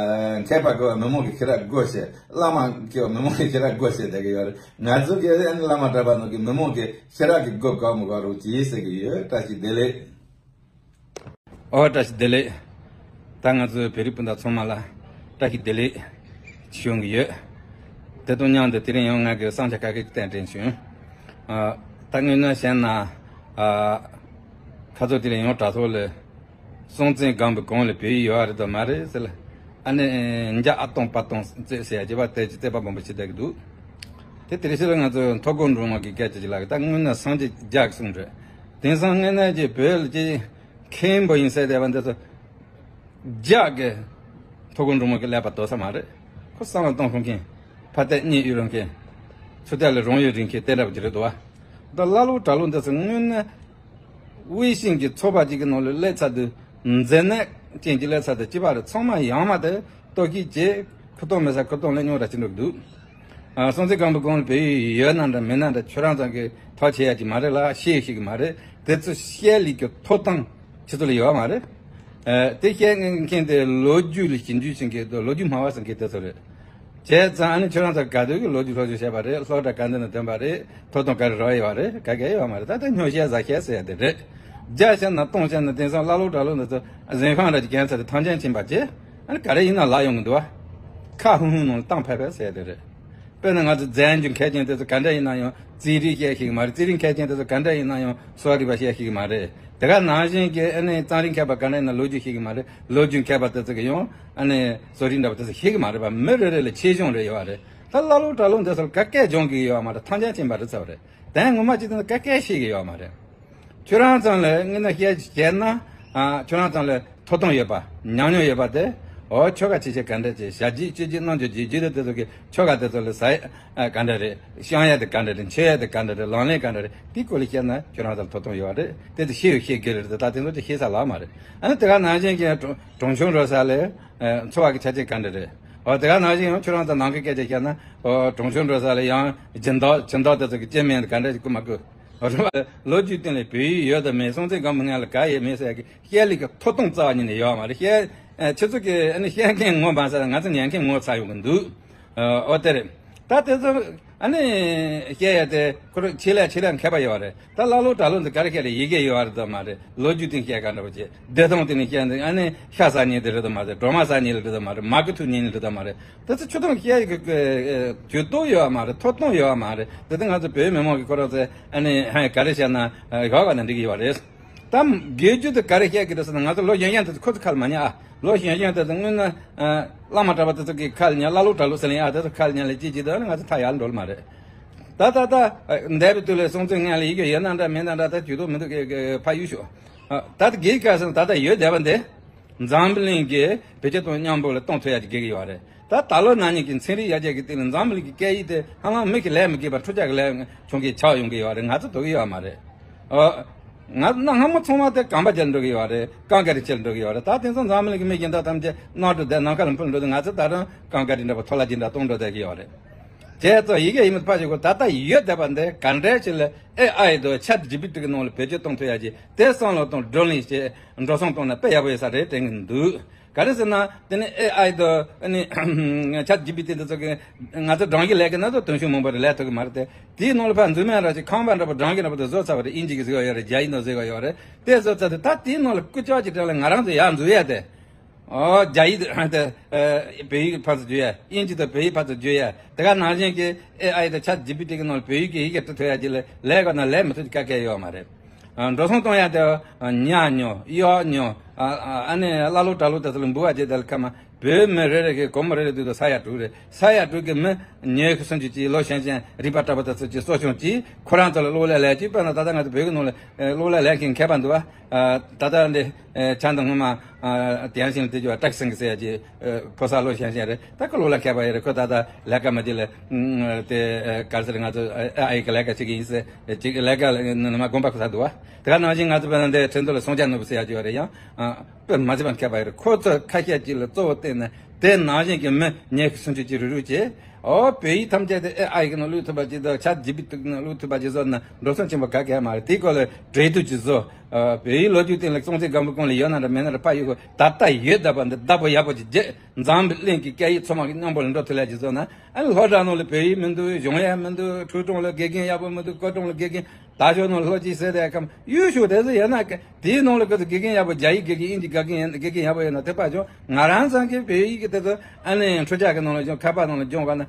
མཁས་པ་གི་མི་མང་གི་ཤེས་རབ་སྒོ་ཕྱེ། བླ་མ་གི་མི་མང་གི་ཤེས་རབ་སྒོ་ཕྱེ་བསྡད་ཀྱི་ཡོད་རེད། ང་ཚོ་གི་ཨ་ནི་བླ་མ་གྲྭ་པ་ནང་གི་མི་མང་གི་ཤེས་རབ་ཀྱི་སྒོ་བཀག་མི་དགོས་རོགས་གྱིས་ཟེར་གྱི་ཡོད། བཀྲ་ཤིས་བདེ་ལེགས། ཨོ་བཀྲ་ཤིས་བདེ་ལེགས། ད་ང་ཚོའི་བོད་རིགས་སྤུན་ཟླ་ཚང་མ་ལ་བཀྲ་ཤིས་བདེ་ལེགས་ཞུ་གི་ཡོད། དེ་དང་མཉམ་དུ་དེ་རིང་ཡང་ང་གི་བསམ་འཆར་ཁ་ཤས་ཅིག་བསྟན་དྲན་བྱུང་། ཨ་ད་དངོས་གནས་བཤད་ན་ཨ་ཁ་ཚོ་དེ་རིང་ཡང་དྲ་ཐོག་ལ། སྲོང་བཙན་སྒམ་པོའི་གོང་ལ་བོད་ཡིག་ཡོད་རེད་དམ་མ་རེད་ཟེར་ལ། ཨ་ནི་འཇའ་ཨ་སྟོང་པ་སྟོང་རྩེ་ཟེར་ཡ་བྱས་པ་དེ་ཅི་རྩོད་པ་སྦོམ་པོ་བྱེད་བསྡད་ཀྱི་འདུག་དེ་དེ་རེད་ཟེར་ལ་ང་ཚོ་མཐོ་སྒང་འབྲོག་མོ་གི་སྐད་ཆ་ཅིག་ལ་ད་དངོས་གནས་སངས་རྒྱས་རྒྱ་གི་གསུང་རེད། དེང་སང་དངོས་གནས་ཀྱི་བོད་ལ་ཅི་མཁན་པོ་ཡིན་ཟེར་བསྡད་པ་འདི་ཚོ་རྒྱ་གི་མཐོ་སྒང་འབྲོག་མོ་གི་ཀླད་པ་དོད་ས་མ་རེད། ཁོ་བསམ་བློ་གཏོང་ཤོང་མཁན། ཕ་སྟེ་གཉིས་ཡོད་རུང་མཁན། ཚུར་སྟེ་ལ་རང་ཡོད་རིང་མཁན་དེ་འདྲ་པོ་ཅིག་རེད་འདུག་བ། ད་ཀླ་ཀློ་གྲྭ་ལོག་འདི་ཚོ་དངོས་གནས། དབུས་ཤིང་གི་ཚོགས་པ་གཅིག་གི་ནང་ལ་སླེབས་ཚར་དུས་མཛེ་ནད་ཅན་གྱི་སླེབས་ཚར་དུས་སྤྱི་པ་རེ་ཚང་མ་ཡང་མ་དེ་ལྟོ་སྐྱིད་བྱས་ཁུ་སྟོང་མེད་ས་ཁུ་སྟོང་ལས་རྙོག་དྲ་ཅི་འགྲོ་གི་འདུག་ཨ་སྲོང་བཙན་སྒམ་པོའི་གོང་ལ་བོད་ཡིག་ཡོད་ན་འདྲ་མེད་ན་འདྲ་ཁྱོད་རང་ཚང་གི་ཐག་བཅད་ཡ་ཅིག་མ་རེད་ལ་ཤེས་ཤེས་གི་མ་རེད། དེ་ཚོ་བཤད་ལས་ཀྱི་ཐོབ་ཐང་ཁྱེད་ཚོ་ལ་ཡོད་མ་རེད། ཨ་དེ་བཤད་མཁན་དེ་ལོ་རྒྱུས་ལ་ཞིབ་འཇུག་བྱེད་མཁན་དང་ལོ་རྒྱུས་སྨྲ་བ་ཟེར་མཁན་དེ་ཚོ་རེད། བྱས་ཙང་ཨ་ནི་ཁྱོད་རང་ཚོ་ག་དུས་ཀྱི་ལོ་རྒྱུས་སློབ་སྦྱོང་བྱས་པ་རེད། སློབ་གྲྭ་ག་འདི་ན་ཐོན་པ་རེད། ཐོབ་ཐང་ག་རེ་རག་ཡོད་པ་རེད། ག་གེ་ཡོད་མ་རེད། ད་ལྟ་སྨྱོ་བཤད་ཟ་བཤད་ཟེར་ཡ་དེ་རེད། བརྒྱ་བཤད་ན་སྟོང་བཤད་ན་དེང་སང་ཀླ་ཀློ་གྲྭ་ལོག་འདི་ཚོ་གཟན་ཤམ་འདྲ་ཅིག་གྱོན་ཚར་དུས་ཐང་ཆེན་ཕྱིན་པ་བྱས། ཨ་ནི་ག་རེ་ཡིན་ན་ལབ་ཡོང་གི་འདུག་བ། ཁ་ཧུན་ཧུན་ནང་ལ་བཏང་ཕེབས་ཕེབས་ཟེར་ཡ་དེ་རེད། དཔེར་ན་ང་ཚོ་རྫས་འགྱུར་མཁས་ཅན་དེ་ཚོ་ག་འདྲ་ཡིན་ན་ཡང་རྩིས་རིག་བཤད་ཤེས་ཀྱི་མ་རེད། རྩིས་རིག་མཁས་ཅན་དེ་ཚོ་ག་འདྲ་ཡིན་ན་ཡང་གསོ་བ་རིག་པ་བཤད་ཤེས་ཀྱི་མ་རེད། དེ་ག་ནང་བཞིན་གྱི་ཨ་ནི་རྩོམ་རིག་མཁས་པ་ག་འདྲ་ཡིན་ན་ལོ་རྒྱུས་ཤེས་ཀྱི་མ་རེད། ལོ་རྒྱུས་མཁས་པ་དེ་ཚོ་གི་ཡང་ཨ་ནི་གསོ་རིག་འདྲ་པོ་དེ་ཚོ་ཤེས་ཀྱི་མ་རེད་པ། མི་རེ་རེ་ལ་ཆེ་ཆུང་རེ་ཡོད་པ་རེད། ད་ཀླ་ཀློ་གྲྭ་ལོག་འདི་ཚོར་ག་སྐད་སྦྱོང་གི་ཡོད་པ་མ་རེད། ཐང་ཆེན་ཕྱིན་པ་རེད་ཚར་བ་རེད། དེ་ངོ་མ་ཅིག་དེ་ཚོ་ག་སྐད་ཤེས་ཀྱི་ཡོད་པ་མ་རེད། ཁྱོད་རང་ཚང་ལ་དངོས་གནས་བཤད་བྱས་ན། ཨ་ཁྱོད་རང་ཚང་ལ་ཐོབ་ཐང་ཡོད་པ། ཉམས་མྱོང་ཡོད་པ་དེ། འོ་ཆོ་ག་བྱེད་བྱེད་ག་འདྲ་བྱེད། ཞབས་ཕྱི་སྤྱོད་བྱེད་རྣམ་འགྱུར་བྱེད་བྱེད་དེ་དེ་ཚོ་གི་ཆོ་ག་དེ་ཚོ་ལ་ཟ་ཡ་ག་འདྲ་རེད། བཤམ་ཡ་དེ་ག་འདྲ་རེད། མཆོད་ཡ་དེ་ག་འདྲ་རེད། ལག་ལེན་ག་འདྲ་རེད། དེའི་སྐོར་ལ་བཤད་ན་ཁྱོད་རང་ཚང་ལ་ཐོབ་ཐང་ཡོད་པ་རེད། དེ་དེ་ཤེས་ཡོད་ཤེས་དགོས་རེད། ད་དེ་ཚོ་དེ་ཤེས་ས་ལ་མ་རེད། ཨ་ནི་དེ་ག་ནང་བཞིན་གྱི་གྲོང་གྲོང་ཆུང་འགྲོ་ས་ལ་འཚོ་བ་གི་ཆ་རྐྱེན་ག་འདྲ་རེད། འོ་དེ་ག་ནང་བཞིན་ཡང་ཁྱོད་རང་ཚང་ནང་གི་སྐད་ཆ་བཤད་ན། འོ་གྲོང་ཆུང་འགྲོ་ས་ལ་ཡང་སྦྱིན་བདག་སྦྱིན་བདག་དེ་ཚོ་གི་སྐྱེ་དམན་དེ་ག་འདྲ་ཞིག་དགོས་མ་དགོས། རེད་བ། ལོ་རྒྱུས་སྟེང་ལ་བོད་ཡིག་ཡོད་དམ་མེད། སྲོང་བཙན་སྒམ་པོ་སྔོན་ལ་ག་ཡོད་མེད་ཟེར་ཡ་གི་བཤད་ལས་ཀྱི་ཐོབ་ཐང་རྩ་བ་ཉིད་ནས་ཡོད་མ་རེད། བཤད་ཨ་ཁྱེད་ཚོ་གི་ཨ་ནི་བཤད་མཁན་ངོ་མ་ཚ་ང་ཚོ་ཉན་མཁན་ངོ་ཚ་ཡོང་གི་འདུག་ཨ་འོ་དེ་རེད། ད་དེ་ཚོ་ཨ་ནི་བཤད་ཡ་དེ་ཁོ་རང་ཆེད་ལས་ཆེད་ལས་མཁས་པ་ཡོད་རེད། ད་ཀླ་ཀློ་གྲྭ་ལོག་འདི་ག་རེ་བཤད་རེད། ཡི་གེ་ཡོད་རེད་དམ་མ་རེད། ལོ་རྒྱུས་སྟེང་བཤད་ག་འདྲ་པོ་བྱེད། བདེ་ཐང་སྟེང་ནས་བཤད་འདི་ཨ་ནི་ཤ་ཟ་མཁན་དེ་རེད་དམ་མ་རེད། གྲོ་མ་ཟ་མཁན་རེད་དམ་མ་རེད། མ་གི་ཐུག་མཁན་རེད་དམ་མ་རེད། དེ་ཚོ་ཆོ་ཐང་བཤད་ཡ་གི་ཇུས་གཏོགས་ཡོད་མ་རེད། ཐོབ་ཐང་ཡོད་མ་རེད། དེ་ཚོ་ང་ཚོ་བོད་མི་མང་གི་ཁོ་རང་ཚོས་ཨ་ནི་ཧ་ག་རེ་བཤད་ན་ཡག་ག་ན་འགྲིག་གི་ཡོད་རེད། ད་དགེ་རྒྱུ་དེ་ག་རེ་བཤད་ཀྱི་རེད་ཟེར་ན། ང་ཚོ་ལོ་གཞོན་གཞོན་དེ་ཚོ་ཁོ་ཚོ་ཁ་ལ་མ་ཉན་ཨ། ལོ་གཞོན་གཞོན་དེ་ཚོ་དངོས་གནས་ཨ་བླ་མ་གྲྭ་པ་དེ་ཚོ་གི་ཁ་ལ་ཉན། ཀླ་ཀློ་གྲྭ་ལོག་ཟེར་ལ་ཡ་དེ་ཚོ་ཁ་ལ་ཉན་ལ་ཅི་ཅི་དེ་ང་ཚོ་ཐག་ཡར་འགྲོ་ལ་མ་རེད། ད་ད་ད་འདས་པའི་དུས་ལ་སྲོང་བཙན་སྔོན་ལ་ཡི་གེ་ཡོད་ན་འདྲ་མེད་ན་འདྲ། ད་ཇུས་གཏོགས་མི་འདུག་གི་ཕ་ཡུལ་ཤོག་ད་ད་དགེ་ག་ཟེར་ན་ད་ད་ཡོད་བསྡད་པ་འདི། འཛམ་བུ་གླིང་གི་བོད་སྤྱི་དང་མཉམ་པོ་ལ་གཏོང་ཐུབ་ཡ་ཅིག་དགོས་ཀྱི་ཡོད་རེད། ད་ད་ལོ་ན་ནིང་གི་ཚན་རིག་ཡར་རྒྱས་ཀྱི་སྟེང་ལ་འཛམ་བུ་གླིང་གི་སྐད་ཡིག་དེ་ཧ་ལམ་མི་གི་ལས་མི་དགོས་པར་འཕྲུལ་ཆས་ཀྱི་ལས་བྱུང་གི་ཆགས་ཡོང་གི་ཡོད་རེད། ང་ཚོ་དོགས་ཀྱི་ཡོད་མ་རེད། ཨོ། ང་གནའ་སྔ་མོ་ཚང་མ་དེ་གོམ་པ་རྒྱག་འགྲོ་གི་ཡོད་རེད། རྐང་ག་རེ་ཁྱེར་འགྲོ་གི་ཡོད་རེད། ད་དེང་སང་འཛམ་གླིང་གི་མི་གཞན་དག་ཐམས་ཅད་གནམ་གྲུ་བསྡད་ནམ་མཁའ་ལ་འཕུར་འགྲོ་དུས། ང་ཚོ་ད་རུང་རྐང་ག་རེ་འདྲ་པོ་ཐོ་ལ་ཅི་འདྲ་གཏོང་འགྲོ་བསྡད་ཀྱི་ཡོད་རེད། བྱས་ཙང་ཡི་གེ་ཡིན་མིན་ཕར་ཞོག་གོ། ད་ལྟ་ཡོད་བསྡད་པ་འདི་ག་འདྲ་ཞིག་ལ་ཨེ་ཨའི་དང་ཆེ་ཊི་ཇི་པི་ཊི་གི་ནང་ལ་བེད་སྤྱོད་གཏོང་ཐུབ་ཡ་ཅིག་དེ་བསམ་བློ་གཏོང་བགྲོ་གླེང་བྱས་འགྲོ་སོང་གཏོང་ན་དཔེ་ཡག་པོ་ཡོད་ས་རེད་དྲན་གྱི་འདུག། ག་རེ་ཟེར་ན་དེ་ནི་ཨེ་ཨའི་དང་ཨ་ནི་ཆེ་ཊི་ཇི་པི་ཊི་འདི་ཚོ་གི་ང་ཚོ་སྦྲང་གི་ལས་ཀ་ན་ཚོ་དོན་ཤུགས་མང་པོ་རེ་ལས་ཐུབ་ཀྱི་མ་རེད་དེ། དེའི་ནང་ལ་ཕར་འཛུལ་མེད་ར་ཅིག་ཁང་པ་འདྲ་པོ་སྦྲང་གི་འདྲ་པོ་དེ་བཟོ་ཚར་བ་རེད། དབྱིན་ཇི་གི་བཟོ་ཡོད་རེད། རྒྱ་ཡིག་ནང་བཟོས་པ་ཡོད་རེད། དེ་བཟོ་ཚར་དུས་ད་དེའི་ནང་ལ་སྐུ་ཅག་ཅིག་དྲན་ལ་ང་རང་ཚོ་ཡར་འཛུལ་ཡ་དེ། ཨོ་རྒྱ་ཡིག་དེ་བོད་ཡིག་ཕར་ཚུར་བསྒྱུར་ཡ། དབྱིན་ཇི་དང་བོད་ཡིག་ཕར་ཚུར་བསྒྱུར་ཡ། དེ་ག་ནང་བཞིན་གྱི་ཨེ་ཨའི་དང་ཆེ་ཊི་ཇི་པི་ཊི་གི་ནང་ལ་བོད་ཡིག་གི་ཡི་གེ་འབྲི་ཐུབ་ཡ་ཅིག་ལ་ལས་དགོས་ན་ལས་མི་ཐུབ་ཀྱི་ག་གེ་ཡོད་མ་རེད། ཨ། འགྲོ་སོང་གཏོང་ཡ་དེ་ཉ་ཉོ་གཡོག་ཉོ། ཨ་ཨ་ནི་ཀླ་ཀློ་གྲྭ་ལོ་དེ་ཚོ་ལ་འབུལ་བ་བྱེད་དེ་ལ་ཁ་མ། བོད་མི་རེ་རེ་གི་སྒོར་མོ་རེ་རེ་དུས་དང་ས་ཡ་དྲུག་རེད། ས་ཡ་དྲུག་གི་མི་ཉི་ཤུ་སུམ་ཅུ་ཅིག་ལོ་གཞོན་གཞོན་རིག་པ་བཀྲ་པོ་དེ་ཚོ་ཅིག་གསོ་སྐྱོང་ཅིག་ཁོ་རང་ཚོ་ལ་གློག་ཀླད་ལས་ཅིག་དཔེར་ན་ད་ལྟ་ང་ཚོ་བོད་ཀྱི་ནང་ལ་ཨ་གློག་ཀླད་ལས་མཁན་མཁས་པ་འདུག་བ། ཨ་ད་ལྟ་འདི་ཨ་ཆ་འདི་སྔོན་མ་ཨ་དེ་ཡང་ཞིང་ལ་དེ་ཅུ་བ་ཏྲག་སིང་གི་ཟེར་ཡ་ཅིག་ཨ་ཕོ་གསར་ལོ་གཞོན་གཞོན་རེད། ད་ཁོ་གློག་ཀླད་མཁས་པ་ཡོད་རེད། ཁོ་ད་ལྟ་ལས་ཀ་མ་བྱེད་ལ་ཨ་དེ་ཨ་ག་རེ་ཟེར། ང་ཚོ་ཨ་ཨ་ཡི་གི་ལས་ཀ་བྱེད་ཀྱི་ཡིན་ཟེར་ཅིག་ལས་ཀ་ནི་མ་དགོངས་པ་ཁོ་ཚ་འདུག་བ། དེ་ག་ནང་བཞིན་ང་ཚོ་དཔེར་ན་འདི་ཁྲིན་ཏུ་ལ་སངས་རྒྱས་ནོར་བུ་ཟེར་ཡ་ཅིག་ཡོད་རེད། ཡང་ཨ་དཔེ་མ་བྱེད་པ་མཁས་པ་ཡོད་རེད། ཁོ་ཚོ་ཁ་ཤས་ཅིག་ལ་གཙོ་བོ་བསྟན་ནས་དེ་ནང་བཞིན་གྱི་མི་ཉི་ཤུ་སུམ་ཅུ་ཅིག་རུག་རུག་བྱས། ཨོ་བོད་ཡིག་ཐམས་ཅད་དེ་ཨེ་ཨའི་གི་ནང་བླུག་ཐུབ་པ་ཅིག་དང་ཆེ་ཊི་ཇི་པི་ཊི་གི་ནང་བླུག་ཐུབ་པ་ཅིག་བཟོ་ན་འགྲོ་སོང་ཆེན་པོ་ག་གེ་མ་རེད། དེའི་སྐོར་ལ་འབྲེལ་གཏུག་ཅིག་བཟོ། ཨ་བོད་ཡིག་ལོ་རྒྱུས་སྟེང་ལ་སྲོང་བཙན་སྒམ་པོའི་གོང་ལ་ཡོད་ན་འདྲ་མེད་ན་འདྲ་ཕར་གཡུག་གོ། ད་ལྟ་ཡོད་བསྡད་པ་འདི་བདག་པོ་ཡག་པོ་ཅིག་བྱེད། འཛམ་བུ་གླིང་གི་སྐད་ཡིག་ཚང་མ་གི་མཉམ་པོ་ལ་འགྲོ་ཐུབ་ལས་ཅིག་བཟོ་ན། ཨ་ནི་སློབ་གྲྭ་ནང་ལ་བོད་ཡིག་མི་འདུག། སྦྱོང་ཡ་མི་འདུག། ཁྲུའུ་ཀྲུང་ལ་དགེ་རྒན་ཡག་པོ་མི་འདུག། ཀོ་ཀྲུང་ལ་དགེ་རྒན། ད་ཞོ་ནང་ལ་སློབ་སྤྱི་ཟེར་དེ་ཁམ་ཡུལ་ཤུགས་དེ་ཚོ་ཡོད་ན་ཀ་དེའི་ནང་ལ་ཀ་ཚོ་དགེ་རྒན་ཡག་པོ། རྒྱ་ཡིག་དགེ་རྒན། དབྱིན་ཇི་དགེ་རྒན་དགེ་རྒན་ཡག་པོ་ཡོད་ན་དེ་ཕར་སྦྱོང་། ང་རང་ཚང་གི་བོད་ཡིག་གི་དེ་ཚོ་ཨ་ནི་འཕྲུལ་ཆས་གི་ནང་ལ་སྦྱོང་། ཁ་པར་ནང་ལ་སྦྱོང་བ་ན།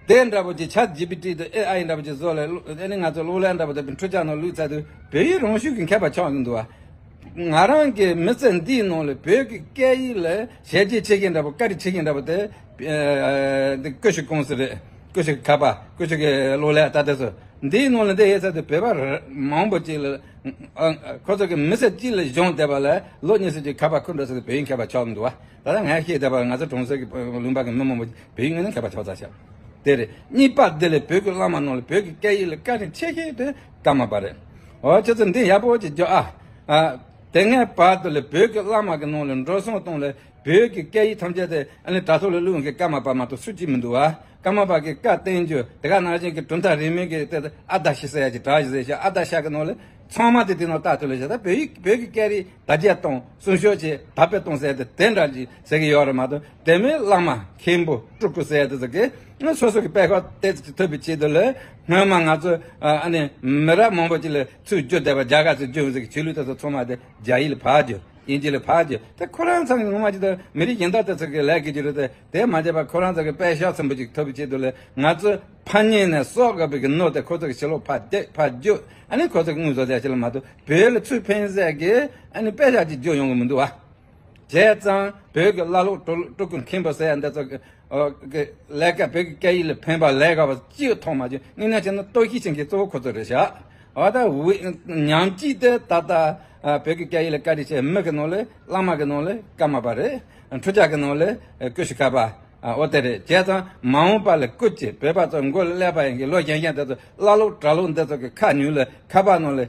དེ་འདྲ་པོ་ཅིག་ཆེ་ཊི་ཇི་པི་ཊི་དང་ཨེ་ཨའི་འདྲ་པོ་ཅིག་བཟོ་ལས་ཨ་ནི་ང་ཚོ་གློག་ཀླད་འདྲ་པོ་དེ་འཕྲུལ་ཆས་ནང་བླུགས་ཚར་དུས་བོད་ཡིག་རང་ཤུགས་ཀྱིས་མཁས་པ་ཆགས་ཀྱི་འདུག་བ། ང་རང་གི་མི་ཚེ་འདིའི་ནང་ལ་བོད་ཀྱི་སྐད་ཡིག་ལ་ཞལ་འཛེམ་བྱེད་མཁན་འདྲ་པོ། བཀའ་དྲིན་ཆེ་མཁན་འདྲ་པོ་དེ་ཨ་འདི་ཀུ་ཤུ་ཀུང་སི་རེད། ཀུ་ཤུ་གི་ཁ་པར། ཀུ་ཤུ་གི་གློག་ཀླད། ད་དེ་ཚོ་འདིའི་ནང་ལ་འདི་ཡོད་ཚར་དུས་བོད་པ་ར་མང་པོ་ཅིག་ལ་ཨ་ཁོ་ཚོ་གི་མི་ཚེ་གཅིག་ལ་སྦྱོང་བསྡད་པ་ལ་ལོ་གཉིས་གསུམ་ཅིག་ཁ་པར་ཁུར་འགྲོ་ཚར་དུས་བོད་ཡིག་མཁས་པ་ཆགས་ཀྱི་འདུག་བ། ད་ལྟ་ངས་བཤད་བསྡད་པ་ང་ཚོ་གྲོང་གསེབ་ཀྱི་ལུང་པ་གི་མི་མང་པོ་བོད་ཡིག་ངོས་ནས་མཁས་པ་ཆགས་ཚར་ཤག། དེ་རེད། གཉིས་པ་འདི་ལས་བོད་ཀྱི་བླ་མ་ནང་ལ་བོད་ཀྱི་སྐད་ཡིག་ལ་བཀའ་དྲིན་ཆེ་ཤོས་དེ་ཀརྨ་པ་རེད། འོ་ཁྱེད་ཚོ་འདི་ཡག་པོ་ཅིག་འཇོག་ཨ། ཨ་དེ་སྔའི་བར་དུ་ལ་བོད་ཀྱི་བླ་མ་གི་ནང་ལ་འགྲོ་སོང་གཏོང་ལ་བོད་ཀྱི་སྐད་ཡིག་ཐམས་ཅད་དེ་ཨ་ནི་དྲ་ཐོག་ལ་བླུགས་མཁན་ཀརྨ་པ་མ་གཏོགས་སུ་གཅིག་མི་འདུག་བ། ཀརྨ་པ་གི་བཀའ་བསྟན་རྒྱུ་དེ་ག་ནང་བཞིན་གྱི་གྲུབ་མཐའ་རིས་མེད་ཀྱི་དེ་ཨ་དར་ཤ་ཟེར་ཡ་ཅིག་གྲགས་ཤིག་ཟེར་ཤག། ཨ་དར་ཤ་གི་ནང་ལ་ཚང་མ་དེ་དེ་ནང་ལྟ་ཐུབ་ལ་ཤག། ད་བོད་ཡིག་བོད་ཀྱི་སྐད་རིགས་དར་རྒྱས་གཏོང་། སྲུང་སྐྱོབ་བྱེད། དར་སྤེལ་གཏོང་ཟེར་དེ་དེ་འདྲ་ཅིག་ཟེར་གྱི་ཡོད་རེད་མ་གཏོགས། དེ་མིན་བླ་མ་མཁན་པོ་སྤྲུལ་སྐུ་ཟེར་དེ་ཚོ་གིས་སོ་སོ་གི་དཔེ་ཁག་ཏོག་ཙམ་ཐོབ་པའི་ཆེད་དུ་ལ་སྔོན་མ་ང་ཚོ་ཨ་ནི་མི་རབས་མང་པོ་ཅིག་ལ་ཚུར་བསྒྱུར་བསྡད་པ། རྒྱ་གར་ཚུར་བསྒྱུར་ཟེར་གི་ཆོས་ལུགས་དེ་ཚོ་ཚང་མ་དེ་རྒྱ་ཡིག་ལ་ཕབ་བསྒྱུར། དབྱིན་ཇི་ལ་ཕབ་བསྒྱུར། དེ་ཁོ་རང་ཚོ་གི་ངོ་མ་ཅིག་ད་མི་རིགས་གཞན་དག་དེ་ཚོ་གི་ལས་ཀྱི་རྒྱུ་རུ་དེ་དེ་མ་བྱས་པ་ཁོ་རང་ཚོ་གི་དཔེ་ཤག་ཚིམ་པོ་ཅིག་ཐོབ་པའི་ཆེད་དུ་ལ་ང་ཚོ་ཕ་ཉིན་ནས་སྲོག་བཀག་པའི་གི་ནོར་དེ་ཁོ་ཚོ་གི་ཕྱི་ལོགས་ཕར་བསྡད། ཕར་བསྒྱུར། ཨ་ནི་ཁོ་ཚོ་གི་དངུལ་བཟོ་ཟེར་ཅིག་ལ་མ་གཏོགས་བོད་ལ་ཚུར་ཕན་ཟེར་གི་ཨ་ནི་དཔེ་ཤག་ཅིག་བསྒྱུར་ཡོང་གི་མི་འདུག་བ། བྱས་ཙང་བོད་ཀྱི་བླ་སློབ་སྤྲུལ་སྐུ་མཁན་པོ་ཟེར་ཡ་འདི་ཚོ་གི་ཨོ་གི་ལས་ཀ། བོད་ཀྱི་སྐད་ཡིག་ལ་ཕན་པ་ལས་ཀ་བ་གཅིག་མཐོང་མ་བྱུང་། དངོས་གནས་བྱས་ན་གཏོར་བཤིག་བྱེད་མཁན་གཙོ་བོ་ཁོ་ཚོ་རེད་ཤག། འོ་ད་འུ་ཉམས་ཅིག་དེ་ད་ལྟ་ཨ་བོད་ཀྱི་སྐད་ཡིག་ལ་བཀའ་དྲིན་ཆེ་མི་གི་ནང་ལ་བླ་མ་གི་ནང་ལ་ཀརྨ་པ་རེད། འཕྲུལ་ཆས་གི་ནང་ལ་ཀུ་ཤུ་ཁ་པར། ཨ་འོ་དེ་རེད། བྱས་ཙང་མ་འོངས་པ་ལ་སྐུ་མཁྱེན་བོད་པ་ཚོ་མགོ་ལ་ཀླད་པ་ཡིན་གྱི་ལོ་གཞོན་གཞོན་དེ་ཚོ་བླ་སློབ་གྲྭ་སློབ་འདི་ཚོ་གི་ཁ་ཉུལ་ལ་ཁ་པར་ནང་ལ་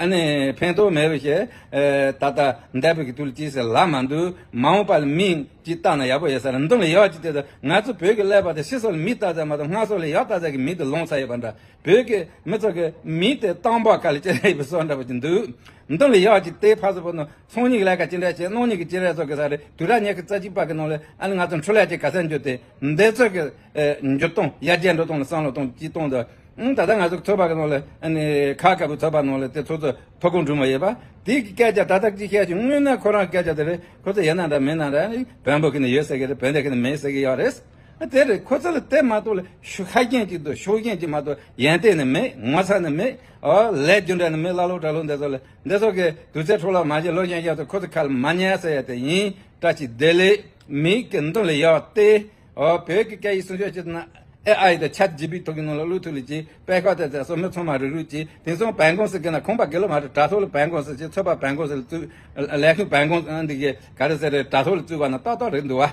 ཨ་ནི་ཕན་ཐོགས་མེད་པ་བྱས། ཨེ་ད་ལྟ་འདས་པའི་གི་དུས་ལ་ཅི་ཟེར་ལབ་མ་འདུག། མ་འོངས་པ་ལ་མིང་ཅིག་བཏགས་ན་ཡག་པོ་ཡོད་ས་རེད། མདུན་ལ་ཡག་ཅིག་བལྟས་ད་ང་ཚོ་བོད་ཀྱི་ཀླད་པ་དེ་ཕྱི་སོག་ལ་མིང་བཏགས་ཚར་མ་གཏོགས་སྔ་སོག་ལ་ཡག་བཏགས་ཚར་གི་མིང་དེ་ལོངས་ཚར་ཡོད་པ་འདྲ། བོད་ཀྱི་མི་ཚོ་གི་མིང་དེ་སྟོང་པ་ཁ་ལ་ཅི་རེད་པའི་བཟོ་འདྲ་པོ་ཅིག་འདུག། མདུན་ལ་ཡག་ཅིག་བལྟས་ཕར་ཚུར་བོར་ན་སང་ཉིན་གི་ལས་ཀ་ཅི་འདྲ་བྱེད། གནངས་ཉིན་གི་ཅི་རེད་བཟོ་གི་ས་རེད། དུས་རབས་ཉི་ཤུ་རྩ་གཅིག་པ་གི་ནང་ལ་ཨ་ནི་ང་ཚོ་འཕྲུལ་ལས་ཀྱི་ག་ས་འགྱུར་ཏེ་འདི་ཚོ་གི་ཨེ་འགྱུར་སྟངས་ཡར་རྒྱས་འགྲོ་སྟངས་ལ་བསམ་བློ་གཏོང་ཅི་གཏོང་དང་། ཨང་ད་ལྟ་ང་ཚོ་ཚོགས་པ་གི་ནང་ལ་ཨ་ནི་ཁ་དཀར་པོའི་ཚོགས་པ་ནང་ལ་དེ་ཚོ་ཚོ་ཐོ་ཁུངས་འགྲོ་མ་ཡོད་པ། དེ་གི་སྐད་ཆ་ད་ལྟ་གཅིག་བཤད་ཆོག། དངོས་གནས་ཁོ་རང་སྐད་ཆ་དེ་རེད། ཁོ་ཚོ་ཡིན་ན་འདྲ་མིན་ན་འདྲ། ཨ་ནི་བོན་པོ་གི་ནི་ཡོད་ཟེར་གི་རེད། བོན་སྡེ་གི་ནི་མེད་ཟེར་གི་ཡོད་རེད། ཨ་དེ་རེད། ཁོ་ཚོ་ལ་དེ་མ་གཏོགས་ལ་ཤུགས་ཤ་རྐྱེན་གཅིག་འདུག། ཤུགས་རྐྱེན་གཅིག་མ་གཏོགས་ཡོན་ཏན་ནི་མེད། ངོ་ཚ་ནི་མེད། ཨོ་ལས་རྒྱུ་འབྲས་ནི་མེད། བླ་སློབ་གྲྭ་སློབ་འདི་ཚོ་ལ་འདི་ཚོ་གི་དུས་ཚོད་འཕྲོ་བརླག་མ་བྱེད། ལོ་གཞོན་གཞོན་ཚོ་ཁོ་ཚོ་ཁ་ལ་མ་ཉན་ཟེར་ཡ་དེ་ཡིན། བཀྲ་ཤིས་བདེ་ལེགས། མིག་གི་མདུན་ལ་ཡར་བལྟས། ཨོ་བོད་ཀྱི་སྐད་ཡིག་སྲུང་སྐྱོབ་བྱེད་ཐུབ་ན་ཨེ་ཨའི་དང་ཆེ་ཊི་ཇི་པི་ཊི་ཐོག་གི་ནང་ལ་བླུག་ཐུབ་ལ་ཅིག། དཔེ་ཁག་དེ་ཚོ་མི་ཚང་མ་རུག་རུག་ཅིག། དེང་སང་བན་ཀོང་ཟེར་གི་ན་ཁང་པ་དགེ་ལོ་མ་རེད། དྲ་ཐོག་ལ་བན་ཀོང་ཟེར་ཅིག། ཚོགས་པ་བན་ཀོང་ཟེར་ཅིག། ལས་ཁུངས་བན་ཀོང་འདི་གི་ག་རེ་ཟེར་རེད། དྲ་ཐོག་ལ་བཙུགས་པ་ན་ཏག་ཏག་རེད་འདུག་བ།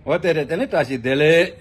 འོ་དེ་རེད། དེ་ནི་བཀྲ་ཤིས་བདེ་ལེགས།